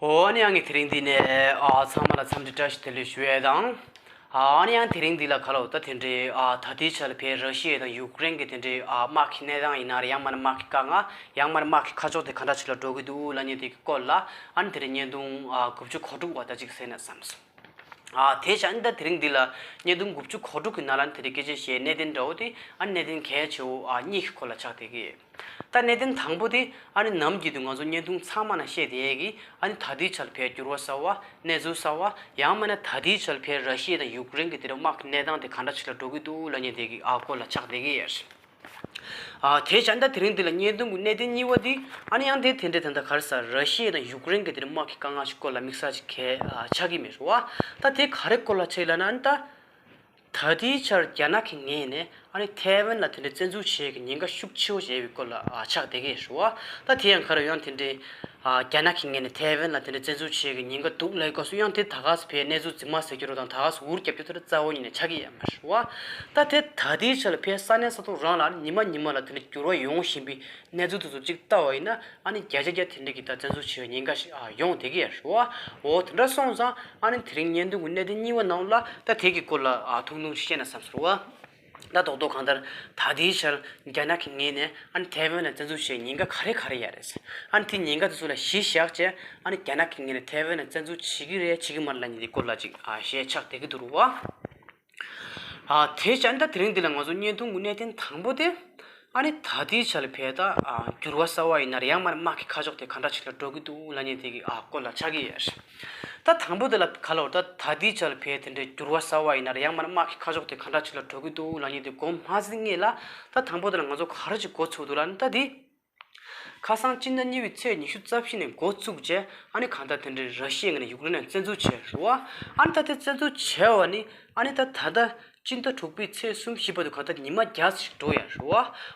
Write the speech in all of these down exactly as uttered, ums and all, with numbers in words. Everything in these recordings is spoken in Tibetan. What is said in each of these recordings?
འོ་ཨ་ནི་ཡང་ངས་དེ་རིང་འདི་ནས་ཨ་ཚང་མ་ལ་འཚམས་འདྲི་བཀྲ་ཤིས་བདེ་ལེགས་ཞུ་ཡས་དང་། ཨ་ཨ་ནི་ཡང་དེ་རིང་འདི་ལ་ག་ལ་འོ་ད་དེ་འདྲའི་ཨ་ད་ལྟའི་ཆ་ལ་ཕའི་ར་ཤི་ཡ་དང་ཡུཀ་རེན་གྱི་དེ་འདྲའི་ཨ་དམག་གི་གནས་སྟངས་ཡིན་ན་རེད། ཡང་མིན་ན་དམག་གི་དཀའ་ངལ། ཡང་མིན་ན་དམག་གི་ཁ་ཕྱོགས་དེ་ག་འདྲ་ཞིག་ལ་འགྲོ་གི་འདུག་ལབ་མཁན་དེ་གི་སྐོར་ལ་ཨ་ནི་དེ་རིང་བརྙན་ཐུང་ཨ་དགུ་བཅུ་གོ་དྲུག་པ་ད་ཅིག་གཟིགས་ན་བསམ་སོང་། ཨ་དེ་བྱས་ཨ་ནི་ད་དེ་རིང་འདི་ལ་བརྙན་ཐུང་དགུ་བཅུ་གོ་དྲུག་གི་ནང་ལ་ཨ་ནི་དེ་རིང་སྐད་ཆ་བཤད་གནད་དོན་འདྲ་བོ་དེ་ཨ་ནི་གནད་དོན་གལ་ཆེ་བོ་ཨ་གཉིས་ཀྱི་སྐོར་ལ་ཆགས་བསྡད་ཀྱི་ཡོད། ད་གནད་དོན་དང་པོ་དེ་ཨ་ནི་ནམ་རྒྱུན་དུ་ང་ཚོ་བརྙན་ཐུང་ཚང་མ་ནང་བཤད་བསྡད་ཡས་ཀྱི་ཨ་ནི་ད་ལྟའི་ཆར་ཕའི་འགྱུར་བ་གསར་བ། གནས་ཚུལ་གསར་བ། ཡང་མིན་ན་ད་ལྟའི་ཆར་ཕའི་ར་ཤི་ཡ་དང་ཡུཀ་རེན་གྱི་དེ་འདྲ་དམག་གི་གནས་སྟངས་དེ་ག་འདྲ་ཞིག་ལ་འགྲོ་གི་འདུག་ལབ་མཁན་དེ་གི་ཨ་སྐོར་ལ་ཆགས་བསྡད་ཀྱི་ཡོད། ཨ་དེ་བྱས་ཨ་ནི་ད་དེ་རིང་འདི་ལ་བརྙན་ཐུང་གི་གནད་དོན་གཉིས་པ་འདི་ཨ་ནི་ཡང་དེ་དེ་འདྲའི་ད་ལྟ་ག་རེ་ཟེར་ར་ཤི་ཡ་དང་ཡུཀ་རེན་གྱི་དེ་འདྲའི་དམག་གི་དཀའ་ངལ་ཞིག་སྐོར་ལ་དམིགས་བསལ་ཅིག་གལ་ཨ་ཆགས་ཀྱི་མེད་རེད་བ། ད་དེ་ག་རེ་སྐོར་ལ་ཆགས་ལབ་ན་ཨ་ནི་ད། ད་ལྟའི་ཆར་རྒྱ་ནག་གི་ངོས་ནས་ཨ་ནི་ཐའེ་ཝན་ལ་དེ་འདྲའི་བཙན་འཛུལ་བྱེད་ཀྱི་ཉེན་ཁ་ཤུགས་ཆེ་བོ་ཞིག་ཡོད་པའི་སྐོར་ལ་ཨ་ཆགས་བསྡད་ཀྱི་ཡོད་རེད་བ། ད་དེ་ཡང་ག་རེ་ཡང་དེ་འདྲའི་ཨ་རྒྱ་ནག་གི་ངོས་ནས་ཐའེ་ཝན་ལ་དེ་འདྲའི་བཙན་འཛུལ་བྱེད་ཀྱི་ཉེན་ཁ་འདུག་ལབ་སྐབས་སུ་ཡང་དེ་ད་ག་སེ་ཕའི་གནས་ཚུལ་རྫུན་མ་ཟེར་རྒྱུ་རེད་དང་ད་ག་སེ་འུར་རྒྱབ་རྒྱུ་དེ་རྩ་བ་ཉིད་ནས་ཆགས་ཀྱི་ཡོད་མ་རེད་བ། ད་དེ་ད་ལྟའི་ཆར་ལ་ཕའི་ས་གནས་ས་ཐོག་རང་ལ་ཉི་མ་ཉི་མ་ལ་དེ་འདྲའི་འགྱུར་བ་ཡོང་བཞིན་པའི་གནས་ཚུལ་དེ་ཚོ་གཅིག་ལྟ་བ་ཡིན་ན་ཨ་ནི་བརྒྱ་ཆ་བརྒྱ་དེ་འདྲ་གི་ད་བཙན་འཛུལ་བྱེད་པའི་ཉེན་ཁ་ཞིག་ཨ་ཡོང་བསྡད་ཀྱི་ཡོད་རེད་བ། འོ་དེ་འདྲ་སོང་ཙང་ཨ་ནི་དེ་རིང་བརྙན་ཐུང་གི་གནད་དོན་གཉིས་པ་ནང་ལ་ད་དེ་གི་སྐོར་ལ་ཨ་ཐུང་ཐུང་ཞིག་བཤད་ན་བསམ་སོང་བ། ད་རྡོག་རྡོག་གང་ལྟར་ད་ལྟའི་ཆར་རྒྱ་ནག་གི་ངོས་ནས་ཨ་ནི་ཐའེ་ཝན་ལ་བཙན་འཛུལ་བྱེད་ཉེན་ཁ་ག་རེ་ག་རེ་ཡོད་རེད། ཨ་ནི་དེ་ཉེན་ཁ་དེ་ཚོ་ལ་གཞི་བཞག་བྱས་ཨ་ནི་རྒྱ་ནག་གི་ངོས་ནས་ཐའེ་ཝན་ལ་བཙན་འཛུལ་བྱེད་ཀྱི་རེད་བྱེད་ཀྱི་མ་རེད་ལབ་མཁན་དེ་སྐོར་ལ་ཅིག་ཨ་བཤད་ཆགས་བསྡད་ཀྱི་འདུག་རེད་བ། ཨ་དེ་བྱས་ད་དེ་རིང་འདི་ལ་ང་ཚོ་བརྙན་ཐུང་གི་གནད་དོན་དང་པོ་དེ་ཨ་ནི་ད་ལྟའི་ཆ་ལ་ཕའི་ད་ཨ་འགྱུར་བ་གསར་བ་ཡིན་ན་རེད་ཡང་མིན་ན་དམག་གི་ཁ་ཕྱོགས་དེ་ག་འདྲ་ཞིག་ལ་འགྲོ་གི་འདུག་ལབ་མཁན་དེ་གི་ཨ་སྐོར་ལ་ཆགས་ཀྱི་ཡོད་རེད། ད་དང་པོ་དེ་ལ་ག་ལ་བར་ད་ད་ལྟའི་ཆ་ལ་ཕའི་དེ་འདྲའི་འགྱུར་བ་གསར་བ་ཡིན་ན་རེད་ཡང་མིན་ན་དམག་གི་ཁ་ཕྱོགས་དེ་ག་འདྲ་ཞིག་ལ་འགྲོ་གི་འདུག་ལབ་མཁན་དེ་འགོ་མ་ཟིན་སྔོན་ལ་ད་དང་པོ་དེ་ལ་ང་ཚོ་ག་རེ་ཞིག་འགོ་ཚུགས་འདུག་ལབ་ན་ད་དེ། ཁ་སང་སྤྱི་ཟླ་གཉིས་པའི་ཚེས་ཉི་ཤུ་རྩ་བཞི་ནས་འགོ་བཙུགས་རྗེས་ཨ་ནི་གང་ལྟར་དེ་འདྲའི་ར་ཤི་ཡའི་ངོས་ནས་ཡུཀ་རེན་ལ་བཙན་འཛུལ་བྱས་རེད་བ། ཨ་ནི་ད་དེ་བཙན་འཛུལ་བྱས་པ་ནི་ཨ་ནི་ད་ད་ལྟ་སྤྱི་ཟླ་དྲུག་པའི་ཚེས་སུམ་ཅུ་བར་དུ་གང་ལྟར་ཉི་མ་བརྒྱ་ཞིག་འགྲོ་ཡ་རེད་བ།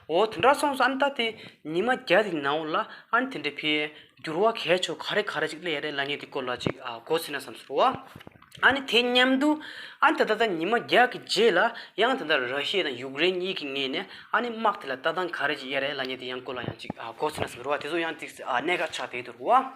འོ་དེ་འདྲ་སོང་ཙང་ཨ་ནི་ད་དེ་ཉི་མ་བརྒྱ་དེ་ནང་ལ་ཨ་ནི་དེ་འདྲའི་ཕའི་འགྱུར་བ་གལ་ཆེ་བ་ག་རེ་ག་རེ་ཅིག་སླེབས་ཡ་རེད་ལབ་མཁན་དེ་སྐོར་ལ་ཅིག་ཨ་མགོ་ཚོས་ན་བསམ་སོང་རེད་བ། ཨ་ནི་དེ་མཉམ་དུ་ཨ་ནི་ད་ལྟ་ད་ཉི་མ་བརྒྱ་གི་རྗེས་ལ་ཡང་ད་ལྟ་ར་ཤི་ཡ་དང་ཡུཀ་རེན་གཉིས་ཀྱི་ངོས་ནས་ཨ་ནི་དམག་དེ་ལ་ལྟ་སྟངས་ག་རེ་ཅིག་ཡོད་རེད་ལབ་མཁན་དེ་ཡང་སྐོར་ལ་ཡང་ཅིག་ཨ་མགོ་ཚོས་ན་བསམ་རེད་བ། དེ་ཚོ་ཡང་ཅིག་ཨ་གནད་འགག་ཆགས་བསྡད་འདུག་རེད་བ།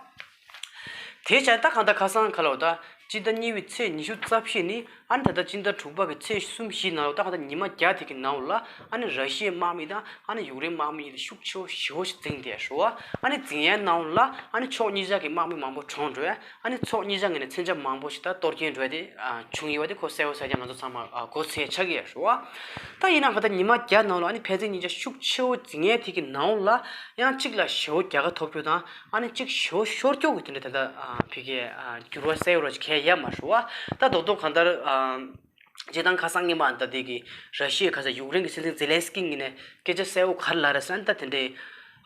དེ་བྱས་ད་གང་ལྟར་ཁ་སང་ག་ལ་བར་ད་སྤྱི་ཟླ་གཉིས་པའི་ཚེས་ཉི་ཤུ་རྩ་བཞི་ནས་ཨ་ནི་ད་ལྟ་སྤྱི་ཟླ་དྲུག་པ་གི་ཚེས་སུམ་ཅུ་ནང་ལ་ད་གང་ལྟར་ཉི་མ་བརྒྱ་དེ་གི་ནང་ལ་ཨ་ནི་ར་ཤི་ཡའི་དམག་མི་དང་ཨ་ནི་ཡུཀ་རེན་དམག་མི་གཉིས་ལ་ཤུགས་ཆེ་བོ་ཞེ་བོ་ཞིག་འཛིངས་བསྡད་ཤག་བ། ཨ་ནི་འཛིང་ཡའི་ནང་ལ་ཨ་ནི་ཕྱོགས་གཉིས་ཆ་གི་དམག་མི་མང་པོ་གྲོངས་འགྲོ། ཨ་ནི་ཕྱོགས་གཉིས་ཆ་ངོས་ནས་མཚོན་ཆ་མང་པོ་ཞིག་ད་གཏོར་སྐྱོན་འགྲོ་ཡ་དེ་ཨ་བྱུང་ཡོད་པ་དེ་ཁོ་གསལ་པོ་གསལ་རྐྱང་ང་ཚོ་ཚང་མ་ཨ་མགོ་ཚོས་ཆགས་ཀྱི་ཡོད་རེད་བ། ད་ཡིན་ན་ག་ད་ཉི་མ་བརྒྱ་ནང་ལ་ཨ་ནི་ཕན་ཚུན་གཉིས་ཆ་ཤུགས་ཆེ་བོ་འཛིང་ཡས་དེ་གི་ནང་ལ་ཡང་གཅིག་ལ་ཞེ་བོ་རྒྱལ་ཁ་ཐོབ་རྒྱུ་དང་ཨ་ནི་གཅིག་ཞེ་བོ་ཤོར་རྒྱུ་གི་དེ་འདྲ་ད་ལྟ་ཨ་ཕ་གིའི་ཨ་འགྱུར་བ་གསལ་བོ་ར་ཅིག་གང་ཡང་ཡོད་མ་རེད་བ། ད་རྡོག་རྡོག་གང་ལྟར་ཨ་སྤྱིར་བཏང་ཁ་སང་ཉི་མ་ཨ་ནི་ད་དེ་གི་ར་ཤི་ཡའི་ཁ་ས་ཡུཀ་རེན་གྱི་སྲིད་འཛིན་ཛེ་ལན་སི་ཀི་ངོས་ནས་སྐད་ཆ་གསལ་བོ་ག་རེ་ལབ་རེད་ཟེར་ན་ད་དེ་འདྲའི།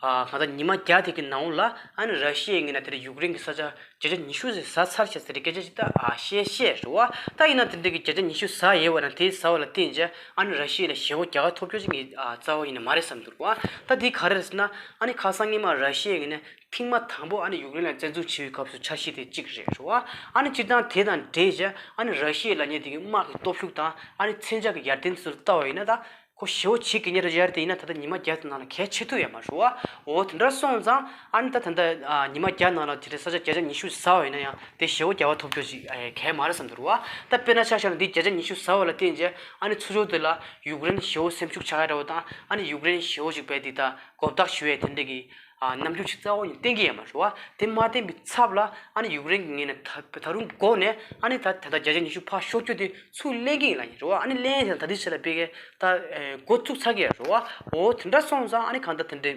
ཨ་གང་ལྟར་ཉི་མ་བརྒྱ་དེ་གི་ནང་ལ་ཨ་ནི་ར་ཤི་ཡའི་ངོས་ནས་དེ་འདྲ་ཡུཀ་རེན་གྱི་ས་ཆ་བརྒྱ་ཆ་ཉི་ཤུ་ཟིག་ཟ་ཚར་ཤག་ཟེར་ཏེ་སྐད་ཆ་ཅིག་ད་ཨ་བཤད་བཤད་རེད་བ། ད་ཡིན་ན་དེ་འདྲ་གི་བརྒྱ་ཆ་ཉི་ཤུ་ཟ་ཡོད་པ་ན་དེ་ཟ་བ་ལ་བརྟེན་བྱས་ཨ་ནི་ར་ཤི་ཡ་ལ་ཞེ་བོ་རྒྱལ་ཁ་ཐོབ་རྒྱུ་ཅིག་ངས་ཨ་རྩ་བ་ཡིན་ན་མ་རེད་བསམ་འདུག་བ། ད་དེ་ག་རེ་རེད་ཟེར་ན་ཨ་ནི་ཁ་སང་ཉི་མ་ར་ཤི་ཡའི་ངོས་ནས་ཐེངས་མ་དང་པོ་ཨ་ནི་ཡུཀ་རེན་ལ་བཙན་འཛུལ་བྱེད་པའི་སྐབས་སུ་འཆར་གཞི་དེ་གཅིག་རེད་རེད་བ། ཨ་ནི་སྤྱིར་བཏང་དེ་དང་འབྲེལ་བྱས་ཨ་ནི་ར་ཤི་ཡ་ལབ་མཁན་དེ་གི་དམག་གི་སྟོབས་ཤུགས་དང་ཨ་ནི་མཚོན་ཆ་གི་ཡར་ཐོན་དེ་ཚོ་ལ་ལྟ་བ་ཡིན་ན་ད། ཁོ་ཞེ་བོ་བྱེད་ཀྱི་ཉེ་རུ་ཡར་དེ་ཡིན་ན་ད་ལྟ་ཉི་མ་བརྒྱ་དེ་ནང་ལ་གལ་ཆེ་ཐུབ་ཡོད་མ་རེད་བ། འོ་དེ་འདྲ་སོང་ཙང་ཨ་ནི་ད་ད་ལྟ་ཉི་མ་བརྒྱ་ནང་ལ་དེ་འདྲའི་ས་ཆ་བརྒྱ་ཆ་ཉི་ཤུ་ཟ་བ་ཡིན་ན་ཡང་དེ་ཞེ་བོ་རྒྱལ་བ་ཐོབ་རྒྱུ་ཞིག་གལ་མ་རེད་བསམ་འདུག་བ། ད་དཔེར་ན་ཆ་བཞག་ན་འདི་བརྒྱ་ཆ་ཉི་ཤུ་ཟ་བ་ལ་བརྟེན་བྱས་ཨ་ནི་ཚུར་ཕྱོགས་དེ་ལ་ཡུཀ་རེན་ཞེ་བོ་སེམས་ཤུགས་ཆག་ཡ་འདྲ་བོ་དང་ཨ་ནི་ཡུཀ་རེན་ཞེ་བོ་ཞིག་བས་དེ་ད་མགོ་བཏགས་ཞུ་ཡས་དེ་འདྲ་གི་རྣམ་འགྱུར་ཞིག་རྩ་བ་ནས་བསྟན་གྱི་ཡོད་མ་རེད་བ། དེ་མ་བསྟན་པའི་ཚབ་ལ་ཨ་ནི་ཡུཀ་རེན་གྱི་ངོས་ནས་ད་ད་རུང་འགོ་ནས་ཨ་ནི་ད་ད་ལྟ་བརྒྱ་ཆ་ཉི་ཤུ་ཕར་ཤོར་རྒྱུ་དེ་ཚུར་ལེན་གྱི་ཡིན་ལབ་ཡིན་རེད་བ། ཨ་ནི་ལེན་ཡིན་ད་དེ་ཆ་ལ་དཔེ་གལ་ད་འགོ་བཙུགས་ཚར་གྱི་ཡོད་རེད་བ། འོ་དེ་འདྲ་སོང་ཙང་ཨ་ནི་གང་ལྟར་དེ་འདྲའི་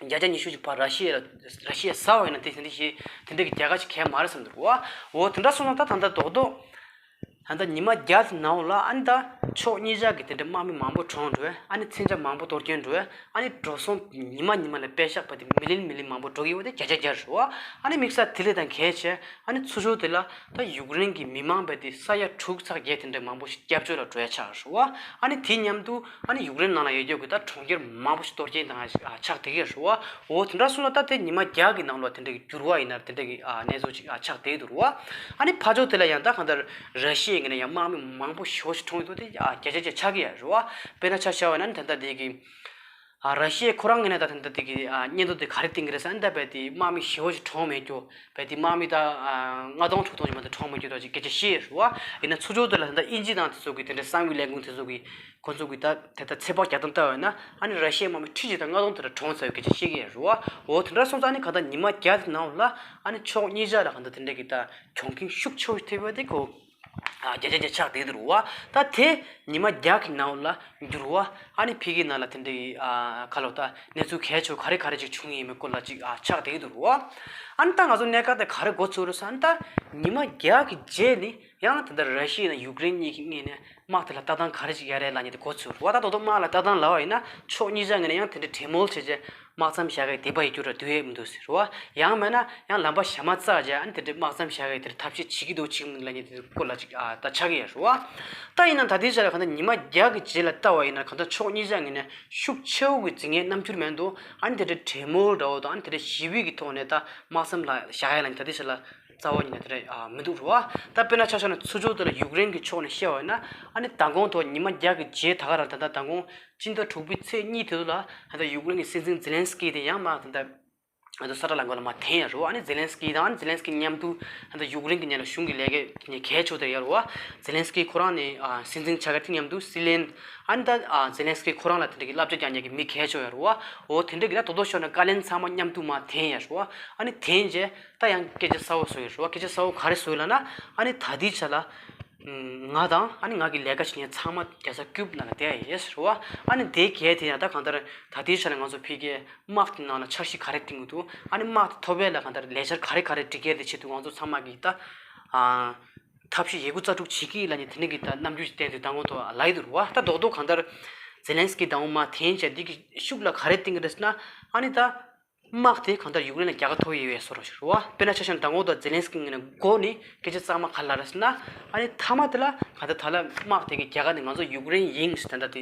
བརྒྱ་ཆ་ཉི་ཤུ་ཞིག་ཕར་ར་ཤི་ཡ་ལ་ར་ཤི་ཡ་ཟ་བ་ཡིན་ན་དེ་དེ་འདྲ་ཞིག་དེ་འདྲ་གི་རྒྱལ་ཁ་ཞིག་གལ་མ་རེད་བསམ་འདུག་བ། འོ་དེ་འདྲ་སོང་ཙང་ད་ད་ལྟ་རྡོག་རྡོག་ད་ལྟ་ཉི་མ་བརྒྱ་ཙམ་ནང་ལ་ཨ་ནི་ད་ཕྱོགས་གཉིས་ཆ་གི་དེ་འདྲ་དམག་མི་མང་པོ་གྲོངས་འགྲོ། ཨ་ནི་མཚོན་ཆ་མང་པོ་གཏོར་སྐྱོན་འགྲོ། ཨ་ནི་འགྲོ་སོང་ཉི་མ་ཉི་མ་ལ་པད་ཤག་པ་དེ་མི་ལི་ཡོན་མི་ལི་ཡོན་མང་པོ་འགྲོ་གི་ཡོད་པ་དེ་བརྒྱ་ཆ་བརྒྱ་རེད་བ། ཨ་ནི་དམིགས་བསལ་དེ་ལས་དང་གལ་ཆེ་ཨ་ནི་ཚུར་ཕྱོགས་དེ་ལ་ད་ཡུཀ་རེན་གྱི་མི་མང་པ་དེ་ས་ཡ་དྲུག་ཚེག་བརྒྱད་དེ་འདྲ་མང་པོ་ཞིག་སྐྱབས་བཅོལ་ལ་འགྲོ་ཡ་ཆགས་རེད་བ། ཨ་ནི་དེ་མཉམ་དུ་ཨ་ནི་ཡུཀ་རེན་ནང་ལ་ཡོད་རྒྱུ་གི་ད་གྲོང་ཁྱེར་མང་པོ་ཞིག་གཏོར་སྐྱོན་བཏང་ཡ་ཞིག་ཆགས་བསྡད་ཀྱི་རེད་བ། འོ་དེ་འདྲ་སོང་ན་ད་དེ་ཉི་མ་བརྒྱ་གི་ནང་ལ་དེ་འདྲ་གི་འགྱུར་བ་ཡིན་ན་དེ་འདྲ་གི་ཨ་གནས་ཚུལ་ཅིག་ཨ་ཆགས་བསྡད་འདུག་རེད་བ། ཨ་ནི་ཕར་ཕྱོགས་དེ་ལ་ཡང་ད་གང་ལྟར་ར་ཤི་ཡའི་ངོས་ནས་ཡང་དམག་མི་མང་པོ་ཞེ་པོ་ཞིག་གྲོངས་ཡོད་འདུག་དེ་ཨ་བརྒྱ་ཆ་བརྒྱ་ཆགས་ཀྱི་ཡོད་རེད་བ། དཔེར་ན་ཆ་བཞག་པ་ན་ནི་ད་ལྟ་དེ་གི་ ཨ་ར་ཤི་ཡས་ཁོ་རང་ངོས་ནས་ད་ད་ལྟ་དེ་གི་ཨ་སྙན་ཐོ་དེ་ག་རེ་བཏིང་གི་རེད་ཟེར་ན། ད་རྦད་དེ་དམག་མི་ཞེ་པོ་ཞིག་གྲོངས་མེད་རྒྱུ། རྦད་དེ་དམག་མི་ད་ཨ་ལྔ་སྟོང་དྲུག་སྟོང་ཞིག་མ་གཏོགས་གྲོངས་མེད་རྒྱུ་འདྲ་ཅིག་སྐད་ཆ་བཤད་ཡོད་རེད་བ། ཡིན་ན་ཚུར་ཕྱོགས་དེ་ལ་ད་ལྟ་དབྱིན་ཇི་དང་དེ་ཚོ་གི་དེ་འདྲའི་གསང་བའི་ལས་ཁུངས་དེ་ཚོ་གི་ཁོ་ཚོ་གི་ད་དེ་ལྟར་ཚོད་དཔག་རྒྱག་སྟངས་ལྟ་བ་ཡིན་ན། ཨ་ནི་ར་ཤི་ཡའི་དམག་མི་ཁྲི་གཅིག་དང་ལྔ་སྟོང་དེ་འདྲ་གྲོངས་ཚར་བའི་སྐད་ཆ་བཤད་ཀྱི་ཡོད་རེད་བ། འོ་དེ་འདྲ་སོང་ཙང་ཨ་ནི་གང་ལྟར་ཉི་མ་བརྒྱ་དེ་ནང་ལ་ཨ་ནི་ཕྱོགས་གཉིས་ཆ་ལ་གང་ལྟར་དེ་འདྲ་གི་ད་གྱོང་གུན་ཤུགས་ཆེ་བོ་ཐེབས་པ་དེ་ཁོ་ཨ་བརྒྱ་ཆ་བརྒྱ་ཆགས་བསྡད་འདུག་རེད་བ། ད་དེ་ཉི་མ་བརྒྱ་གི་ནང་ལ་འགྱུར་བ་ཨ་ནི་ཕ་གིའི་ནང་ལ་དེ་འདྲ་གི་ཨ་ཁ་ལོ་ད་གནས་ཚུལ་གལ་ཆེ་བོ་ག་རེ་ག་རེ་ཅིག་བྱུང་ཡིན་མིན་སྐོར་ལ་ཅིག་ཨ་ཆགས་བསྡད་འདུག་རེད་བ། ཨ་ནི་ད་ང་ཚོ་གནད་འགག་དེ་ག་རེ་འགོ་ཚུགས་རེད་ཟེར་ན། ད་ཉི་མ་བརྒྱ་གི་རྗེས་ནས་ཡང་ད་ལྟ་ར་ཤི་ཡ་དང་ཡུ་ཀེ་རེན་གཉིས་ཀྱི་ངོས་ནས་དམག་དེ་ལ་ལྟ་སྟངས་ག་རེ་ཅིག་ཡོད་རེད་ལབ་མཁན་དེ་འགོ་ཚུགས་རེད་བ། ད་དོ་དོ་དམག་ལ་ལྟ་སྟངས་ལབ་པ་ཡིན་ན་ཕྱོགས་གཉིས་ཆ་ངོས་ནས་ཡང་དེ་འདྲའི་གྲོས་མོལ་བྱས་རྗེས་དམག་མཚམས་བཞག་གི་བསྡད་པ་ཡིན་རྒྱུ་འདྲ་འདུག་ཡས་མི་འདུག་ཟེར་བ། ཡང་མིན་ན་ཡང་ལམ་པ་གཞན་མ་བཙལ་བྱས་ཨ་ནི་དེ་འདྲའི་དམག་མཚམས་བཞག་གི་དེར་ཐབས་ཤེས་བྱེད་ཀྱི་འདུག་བྱེད་ཀྱི་མི་འདུག་ལབ་མཁན་དེ་སྐོར་ལ་ཅིག་ཨ་ད་ཆགས་ཀྱི་ཡོད་རེད་བ། ད་ཡིན་ན་ད་ལྟའི་ཆ་ལ་གང་ལྟར་ཉི་མ་བརྒྱ་གི་རྗེས་ལ་ལྟ་བ་ཡིན་ན་གང་ལྟར་ཕྱོགས་གཉིས་ཆ་ངོས་ནས་ཤུགས་ཆེ་བོ་གི་འཛིང་ཡས་རྣམ་འགྱུར་མེད་འདུག་ཨ་ནི་དེ་འདྲའི་གྲོས་མོལ་འདྲ་བོ་དང་ཨ་ནི་དེ་འདྲའི་ཞི་བའི་གི་ཐོག་ནས་ད་དམག་མཚམས་ལ་བཞག་ཡས་ལབ་མཁན་ད་ལྟའི་ཆ་ལ་རྩ་བ་ཉིད་ནས་དེ་འདྲ་ཨ་མི་འདུག་རེད་བ། ད་དཔེར་ན་ཆ་བཞག་ན་ཚུར་ཕྱོགས་དེ་ལ་ཡུཀ་རེན་གྱི་ཕྱོགས་ནས་བཤད་པ་ཡིན་ན། ཨ་ནི་མདང་དགོང་ཐོག་ཉི་མ་བརྒྱ་གི་རྗེས་ད་ག་རང་ད་ལྟ་མདང་དགོང་སྤྱི་ཟླ་དྲུག་པའི་ཚེས་གཉིས་དེ་ཚོ་ལ་ད་ལྟ་ཡུཀ་རེན་གྱི་སྲིད་འཛིན་ཛེ་ལན་སི་ཀི་དེ་ཡང་མར་ད་ལྟ་ང་ཚོ་ས་ཁྲ་ལམ་ཁ་ལ་མར་འཐེན་ཡོད་རེད་བ། ཨ་ནི་ཛེ་ལན་སི་ཀི་དང་ཨ་ནི་ཛེ་ལན་སི་ཀི་མཉམ་དུ་ད་ལྟ་ཡུཀ་རེན་གྱི་ངོས་ལ་གཞུང་གི་ལས་ཀ་གལ་ཆེ་དེ་ཡོད་རེད་བ། ཛེ་ལན་སི་ཀི་ཁོ་རང་ནི་ཨ་སྲིད་འཛིན་ཆགས་ཀྱི་དེ་མཉམ་དུ་སྲིད་བློན། ཨ་ནི་ད་ཨ་ཛེ་ལན་སི་ཀི་ཁོ་རང་ལ་དེ་འདྲ་གི་བསླབ་བྱ་རྒྱག་མཁན་གྱི་མི་གལ་ཆེ་ཡོད་རེད་བ། འོ་དེ་འདྲ་གི་ད་དོ་དོ་ཤོར་ན་བཀའ་བློན་ཚང་མ་མཉམ་དུ་མར་འཐེན་ཡོད་རེད་བ། ཨ་ནི་འཐེན་རྗེས་ད་ཡང་སྐད་ཆ་གསར་བ་བཟོས་ཡོད་རེད་བ། སྐད་ཆ་གསར་བ་ག་རེ་བཟོས་ལབ་ན། ཨ་ནི་ད་ལྟའི་ཆ་ལ་ང་དང་ཨ་ནི་ང་གི་ལས་ཀ་བྱེད་མཁན་ཚང་མ་རྒྱལ་ས་ཀིའུབ་ནང་ལ་བསྡད་ཡོད་རེད་བ། ཨ་ནི་དེ་གལ་ཏེ་ཡང་ད་གང་ལྟར་ད་ལྟའི་ཆ་ལ་ང་ཚོ་ཕ་གིའི་དམག་དེ་ནང་ལ་འཆར་གཞི་ག་རེ་བཏིང་གི་འདུག་ཨ་ནི་དམག་དེ་ཐོབ་ཡས་ལ་གང་ལྟར་ལས་འཆར་ག་རེ་ག་རེ་སྒྲིག་གི་ཡོད་དེ་ཆེད་དུ་ང་ཚོ་ཚང་མ་གིས་ད་ཨ་ཐབས་ཤེས་ཡོད་རྒུ་རྩལ་སྤྲུགས་བྱེད་ཀྱི་ཡིན་ལབ་མཁན་དེ་འདྲ་གི་ད་རྣམ་འགྱུར་ཞིག་བསྟན་དུས་མདང་དགོང་ཐོག་ལབ་ཡི་འདུག་རེད་བ། ད་རྡོག་རྡོག་གང་ལྟར་ཛེ་ལན་སི་ཀི་དང་མར་འཐེན་བྱས་འདི་གི་ཤུགས་ལ་ག་རེ་བཏིང་གི་རེད་ཟེར་ན། ཨ་ནི་ད་དམག་དེ་གང་ལྟར་ཡུཀ་རེན་ལ་རྒྱལ་ཁ་ཐོབ་ཡོད་པའི་བཟོ་འདྲ་ཞིག་རེད་བ། དཔེར་ན་ཆ་བཞག་ན་མདང་དགོང་ཐོག་ཛེ་ལན་སི་ཀི་ངོས་ནས་འགོ་ནས་སྐད་ཆ་གཙང་མ་ག་རེ་ལབ་རེད་ཟེར་ན། ཨ་ནི་མཐའ་མ་དེ་ལ་གང་ལྟར་ད་ལྟ་དམག་དེ་གི་རྒྱལ་ཁ་དེ་ང་ཚོ་ཡུཀ་རེན་ཡིན་ཟེར་ད་ལྟ་དེ་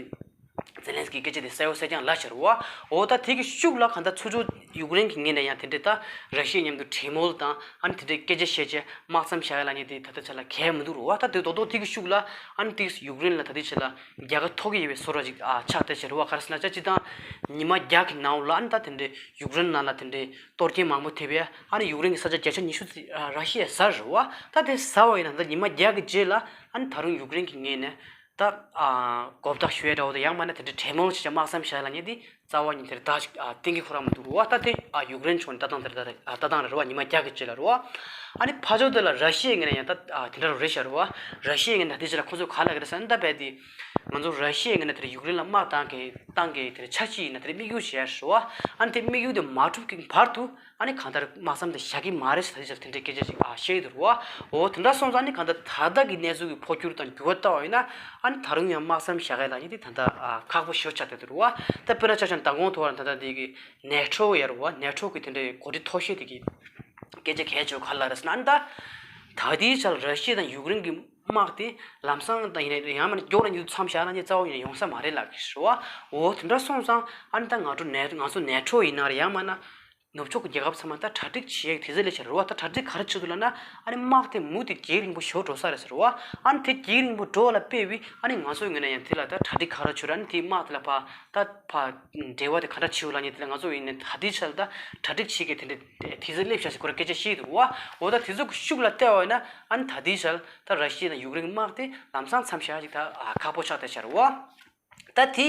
ཛེ་ལན་སི་ཀི་སྐད་ཆ་དེ་གསལ་པོ་གསལ་རྐྱང་ལབ་ཤག་རེད་བ། འོ་ད་དེ་གི་ཤུགས་ལ་གང་ལྟར་ཚུར་ཕྱོགས་ཡུཀ་རེན་གྱི་ངོས་ནས་ཡང་དེ་འདྲའི་ད་ར་ཤི་ཡ་མཉམ་དུ་གྲོས་མོལ་དང་ཨ་ནི་དེ་འདྲའི་སྐད་ཆ་བཤད་བྱས་དམག་མཚམས་བཞག་ཡ་ལབ་མཁན་དེ་ད་ལྟའི་ཆ་ལ་གལ་མི་འདུག་རེད་བ། ད་དེ་རྡོག་རྡོག་དེ་གི་ཤུགས་ལ་ཨ་ནི་དེ་ཡུཀ་རེན་ལ་ད་ལྟའི་ཆ་ལ་རྒྱལ་ཁ་ཐོབ་ཀྱི་ཡོད་པའི་བཟོ་འདྲ་ཅིག་ཨ་ཆགས་བསྡད་ཤག་རེད་བ། ག་རེ་ཟེར་ན་ཅིག་སྤྱིར་བཏང་ཉི་མ་བརྒྱ་གི་ནང་ལ་ཨ་ནི་ད་དེ་འདྲའི་ཡུཀ་རེན་ནང་ལ་དེ་འདྲའི་གཏོར་སྐྱོན་མང་པོ་ཐེབས་ཡ། ཨ་ནི་ཡུཀ་རེན་གྱི་ས་ཆ་བརྒྱ་ཆ་ཉི་ཤུ་ཙམ་ཨ་ར་ཤི་ཡས་ཟ་རེད་བ། ད་དེ་ཟ་བ་ཡིན་ན་ད་ཉི་མ་བརྒྱ་གི་རྗེས་ལ་ཨ་ནི་ད་རུང་ཡུཀ་རེན་གྱི་ངོས་ནས་ད་ཨ་མགོ་བཏགས་ཞུ་ཡ་འདྲ་བོ་དང་ཡང་མིན་ན་དེ་འདྲའི་གྲོས་མོལ་བྱས་བྱས་དམག་མཚམས་བཞག་ཡ་ལབ་མཁན་དེ་རྩ་བ་ཉིད་དེར་ད་ཅིག་ཨ་གཏན་འཁེལ་ཁོ་རང་མི་འདུག་རེད་བ། ད་དེ་ཨ་ཡུཀ་རེན་ཕྱོགས་ནས་ལྟ་སྟངས་དེ་རེད། ད་ལྟ་ལྟ་སྟངས་རེད་བ། ཉི་མ་བརྒྱ་གི་རྗེས་ལ་རེད་བ། ཨ་ནི་ཕར་ཕྱོགས་དེ་ལ་ར་ཤི་ཡའི་ངོས་ནས་ཡང་ད་ཨ་དེ་འདྲ་རེད་ཤག་རེད་བ། ར་ཤི་ཡའི་ངོས་ནས་དེ་ཕྱོགས་ལ་ཁོ་ཚོས་ག་ལབ་ཀྱི་རེད་ཟེར་ན། ད་རྦད་དེ་ང་ཚོ་ར་ཤི་ཡའི་ངོས་ནས་དེར་ཡུཀ་རེན་ལ་དམག་བཏང་གི་བཏང་གི་དེར་འཆར་གཞི་ཡིན་ན་དེར་དམིགས་ཡུལ་བྱས་རེད་བ། ཨ་ནི་དེ་དམིགས་ཡུལ་དེ་མ་འགྲུབ་ཀྱི་བར་དུ་ཨ་ནི་གང་ལྟར་དམག་མཚམས་དེ་བཞག་གི་མ་རེད་ཟེར་ད་ལྟའི་ཆར་དེ་འདྲའི་སྐད་ཆ་ཞིག་ཨ་བཤད་ཀྱི་འདུག་རེད་བ། འོ་དེ་འདྲ་སོང་ཙང་ཨ་ནི་གང་ལྟར་ད་ལྟ་གི་གནས་ཚུལ་གྱི་འཕོ་འགྱུར་དང་འགྱུར་བ་ལྟ་བ་ཡིན་ན། ཨ་ནི་ད་རུང་ཡང་དམག་མཚམས་བཞག་ཡ་ལབ་མཁན་དེ་ད་ལྟ་ཨ་ཁག་པོ་ཞེ་པོ་ཆགས་བསྡད་འདུག་རེད་བ། ད་དཔེར་ན་ཆ་བཞག་ན་མདང་དགོང་ཐོག་ལ་ད་ལྟ་དེ་གི་ནེ་ཊོ་ཡོད་རེད་བ། ནེ་ཊོ་གི་དེ་འདྲའི་འགོ་ཁྲིད་མཐོ་ཤོས་དེ་གི་སྐད་ཆ་གལ་ཆེ་བ་ག་རེ་ལབ་རེད་ཟེར་ན། ཨ་ནི་ད་ད་ལྟའི་ཆར་ར་ཤི་ཡ་དང་ཡུཀ་རེན་གྱི་དམག་དེ་ལམ་སང་དང་ཡིན་ན་ཡང་མིན་ན་མགྱོགས་ལ་མྱུར་དུ་མཚམས་བཞག་ན་ནི་རྩ་བ་ཡིན་ན་ཡོང་ས་མ་རེད་ལབ་ཀྱི་རེད་བ། འོ་དེ་འདྲ་སོང་ཙང་ཨ་ནི་ད་ང་ཚོ་ནེ་ང་ཚོ་ནེ་ཊོ་ཡིན་ན་རེད། ཡང་མིན་ན་ནུབ་ཕྱོགས་ཀྱི་རྒྱལ་ཁབ་ཚང་མ་ད་གྲ་སྒྲིག་བྱེད་ཡག་དུས་ཚོད་སླེབས་ཤག་རེད་བ། ད་གྲ་སྒྲིག་ག་རེ་བྱེད་འདུག་ལབ་ན། ཨ་ནི་དམག་དེ་མུ་མཐུད་རྒྱང་རིང་པོ་ཞེ་པོ་འགྲོ་ས་རེད་ཟེར་བ། ཨ་ནི་དེ་རྒྱང་རིང་པོ་འགྲོ་བ་ལ་དཔེ་བའི་ཨ་ནི་ང་ཚོའི་ངོས་ནས་ཡང་དེ་ལ་ད་གྲ་སྒྲིག་ག་རེ་བྱེད་ར། ཨ་ནི་དེ་དམག་དེ་ལ་ཕར་ད་ཕར་འབྲེལ་བ་དེ་ག་འདྲ་བྱེད་འོ་ལབ་མཁན་དེ་ལ་ང་ཚོ་ཡིན་ནའི་ད་ལྟའི་ཆར་ད་གྲ་སྒྲིག་བྱེད་མཁན་དེ་འདྲ་དུས་ཚོད་སླེབས་ཤག་ཟེར་ཁོ་རང་སྐད་ཆ་བཤད་འདུག་བ། འོ་ད་དེ་ཚོ་གི་ཤུགས་ལ་བལྟས་པ་ཡིན་ན་ཨ་ནི་ད་ལྟའི་ཆར་ད་ར་ཤི་ཡ་དང་ཡུཀ་རེན་གྱི་དམག་དེ་ལམ་སང་མཚམས་བཞག་ཅིག་ད་ཨ་ཁག་པོ་ཆགས་བསྡད་ཤག་རེད་བ། ད་དེ་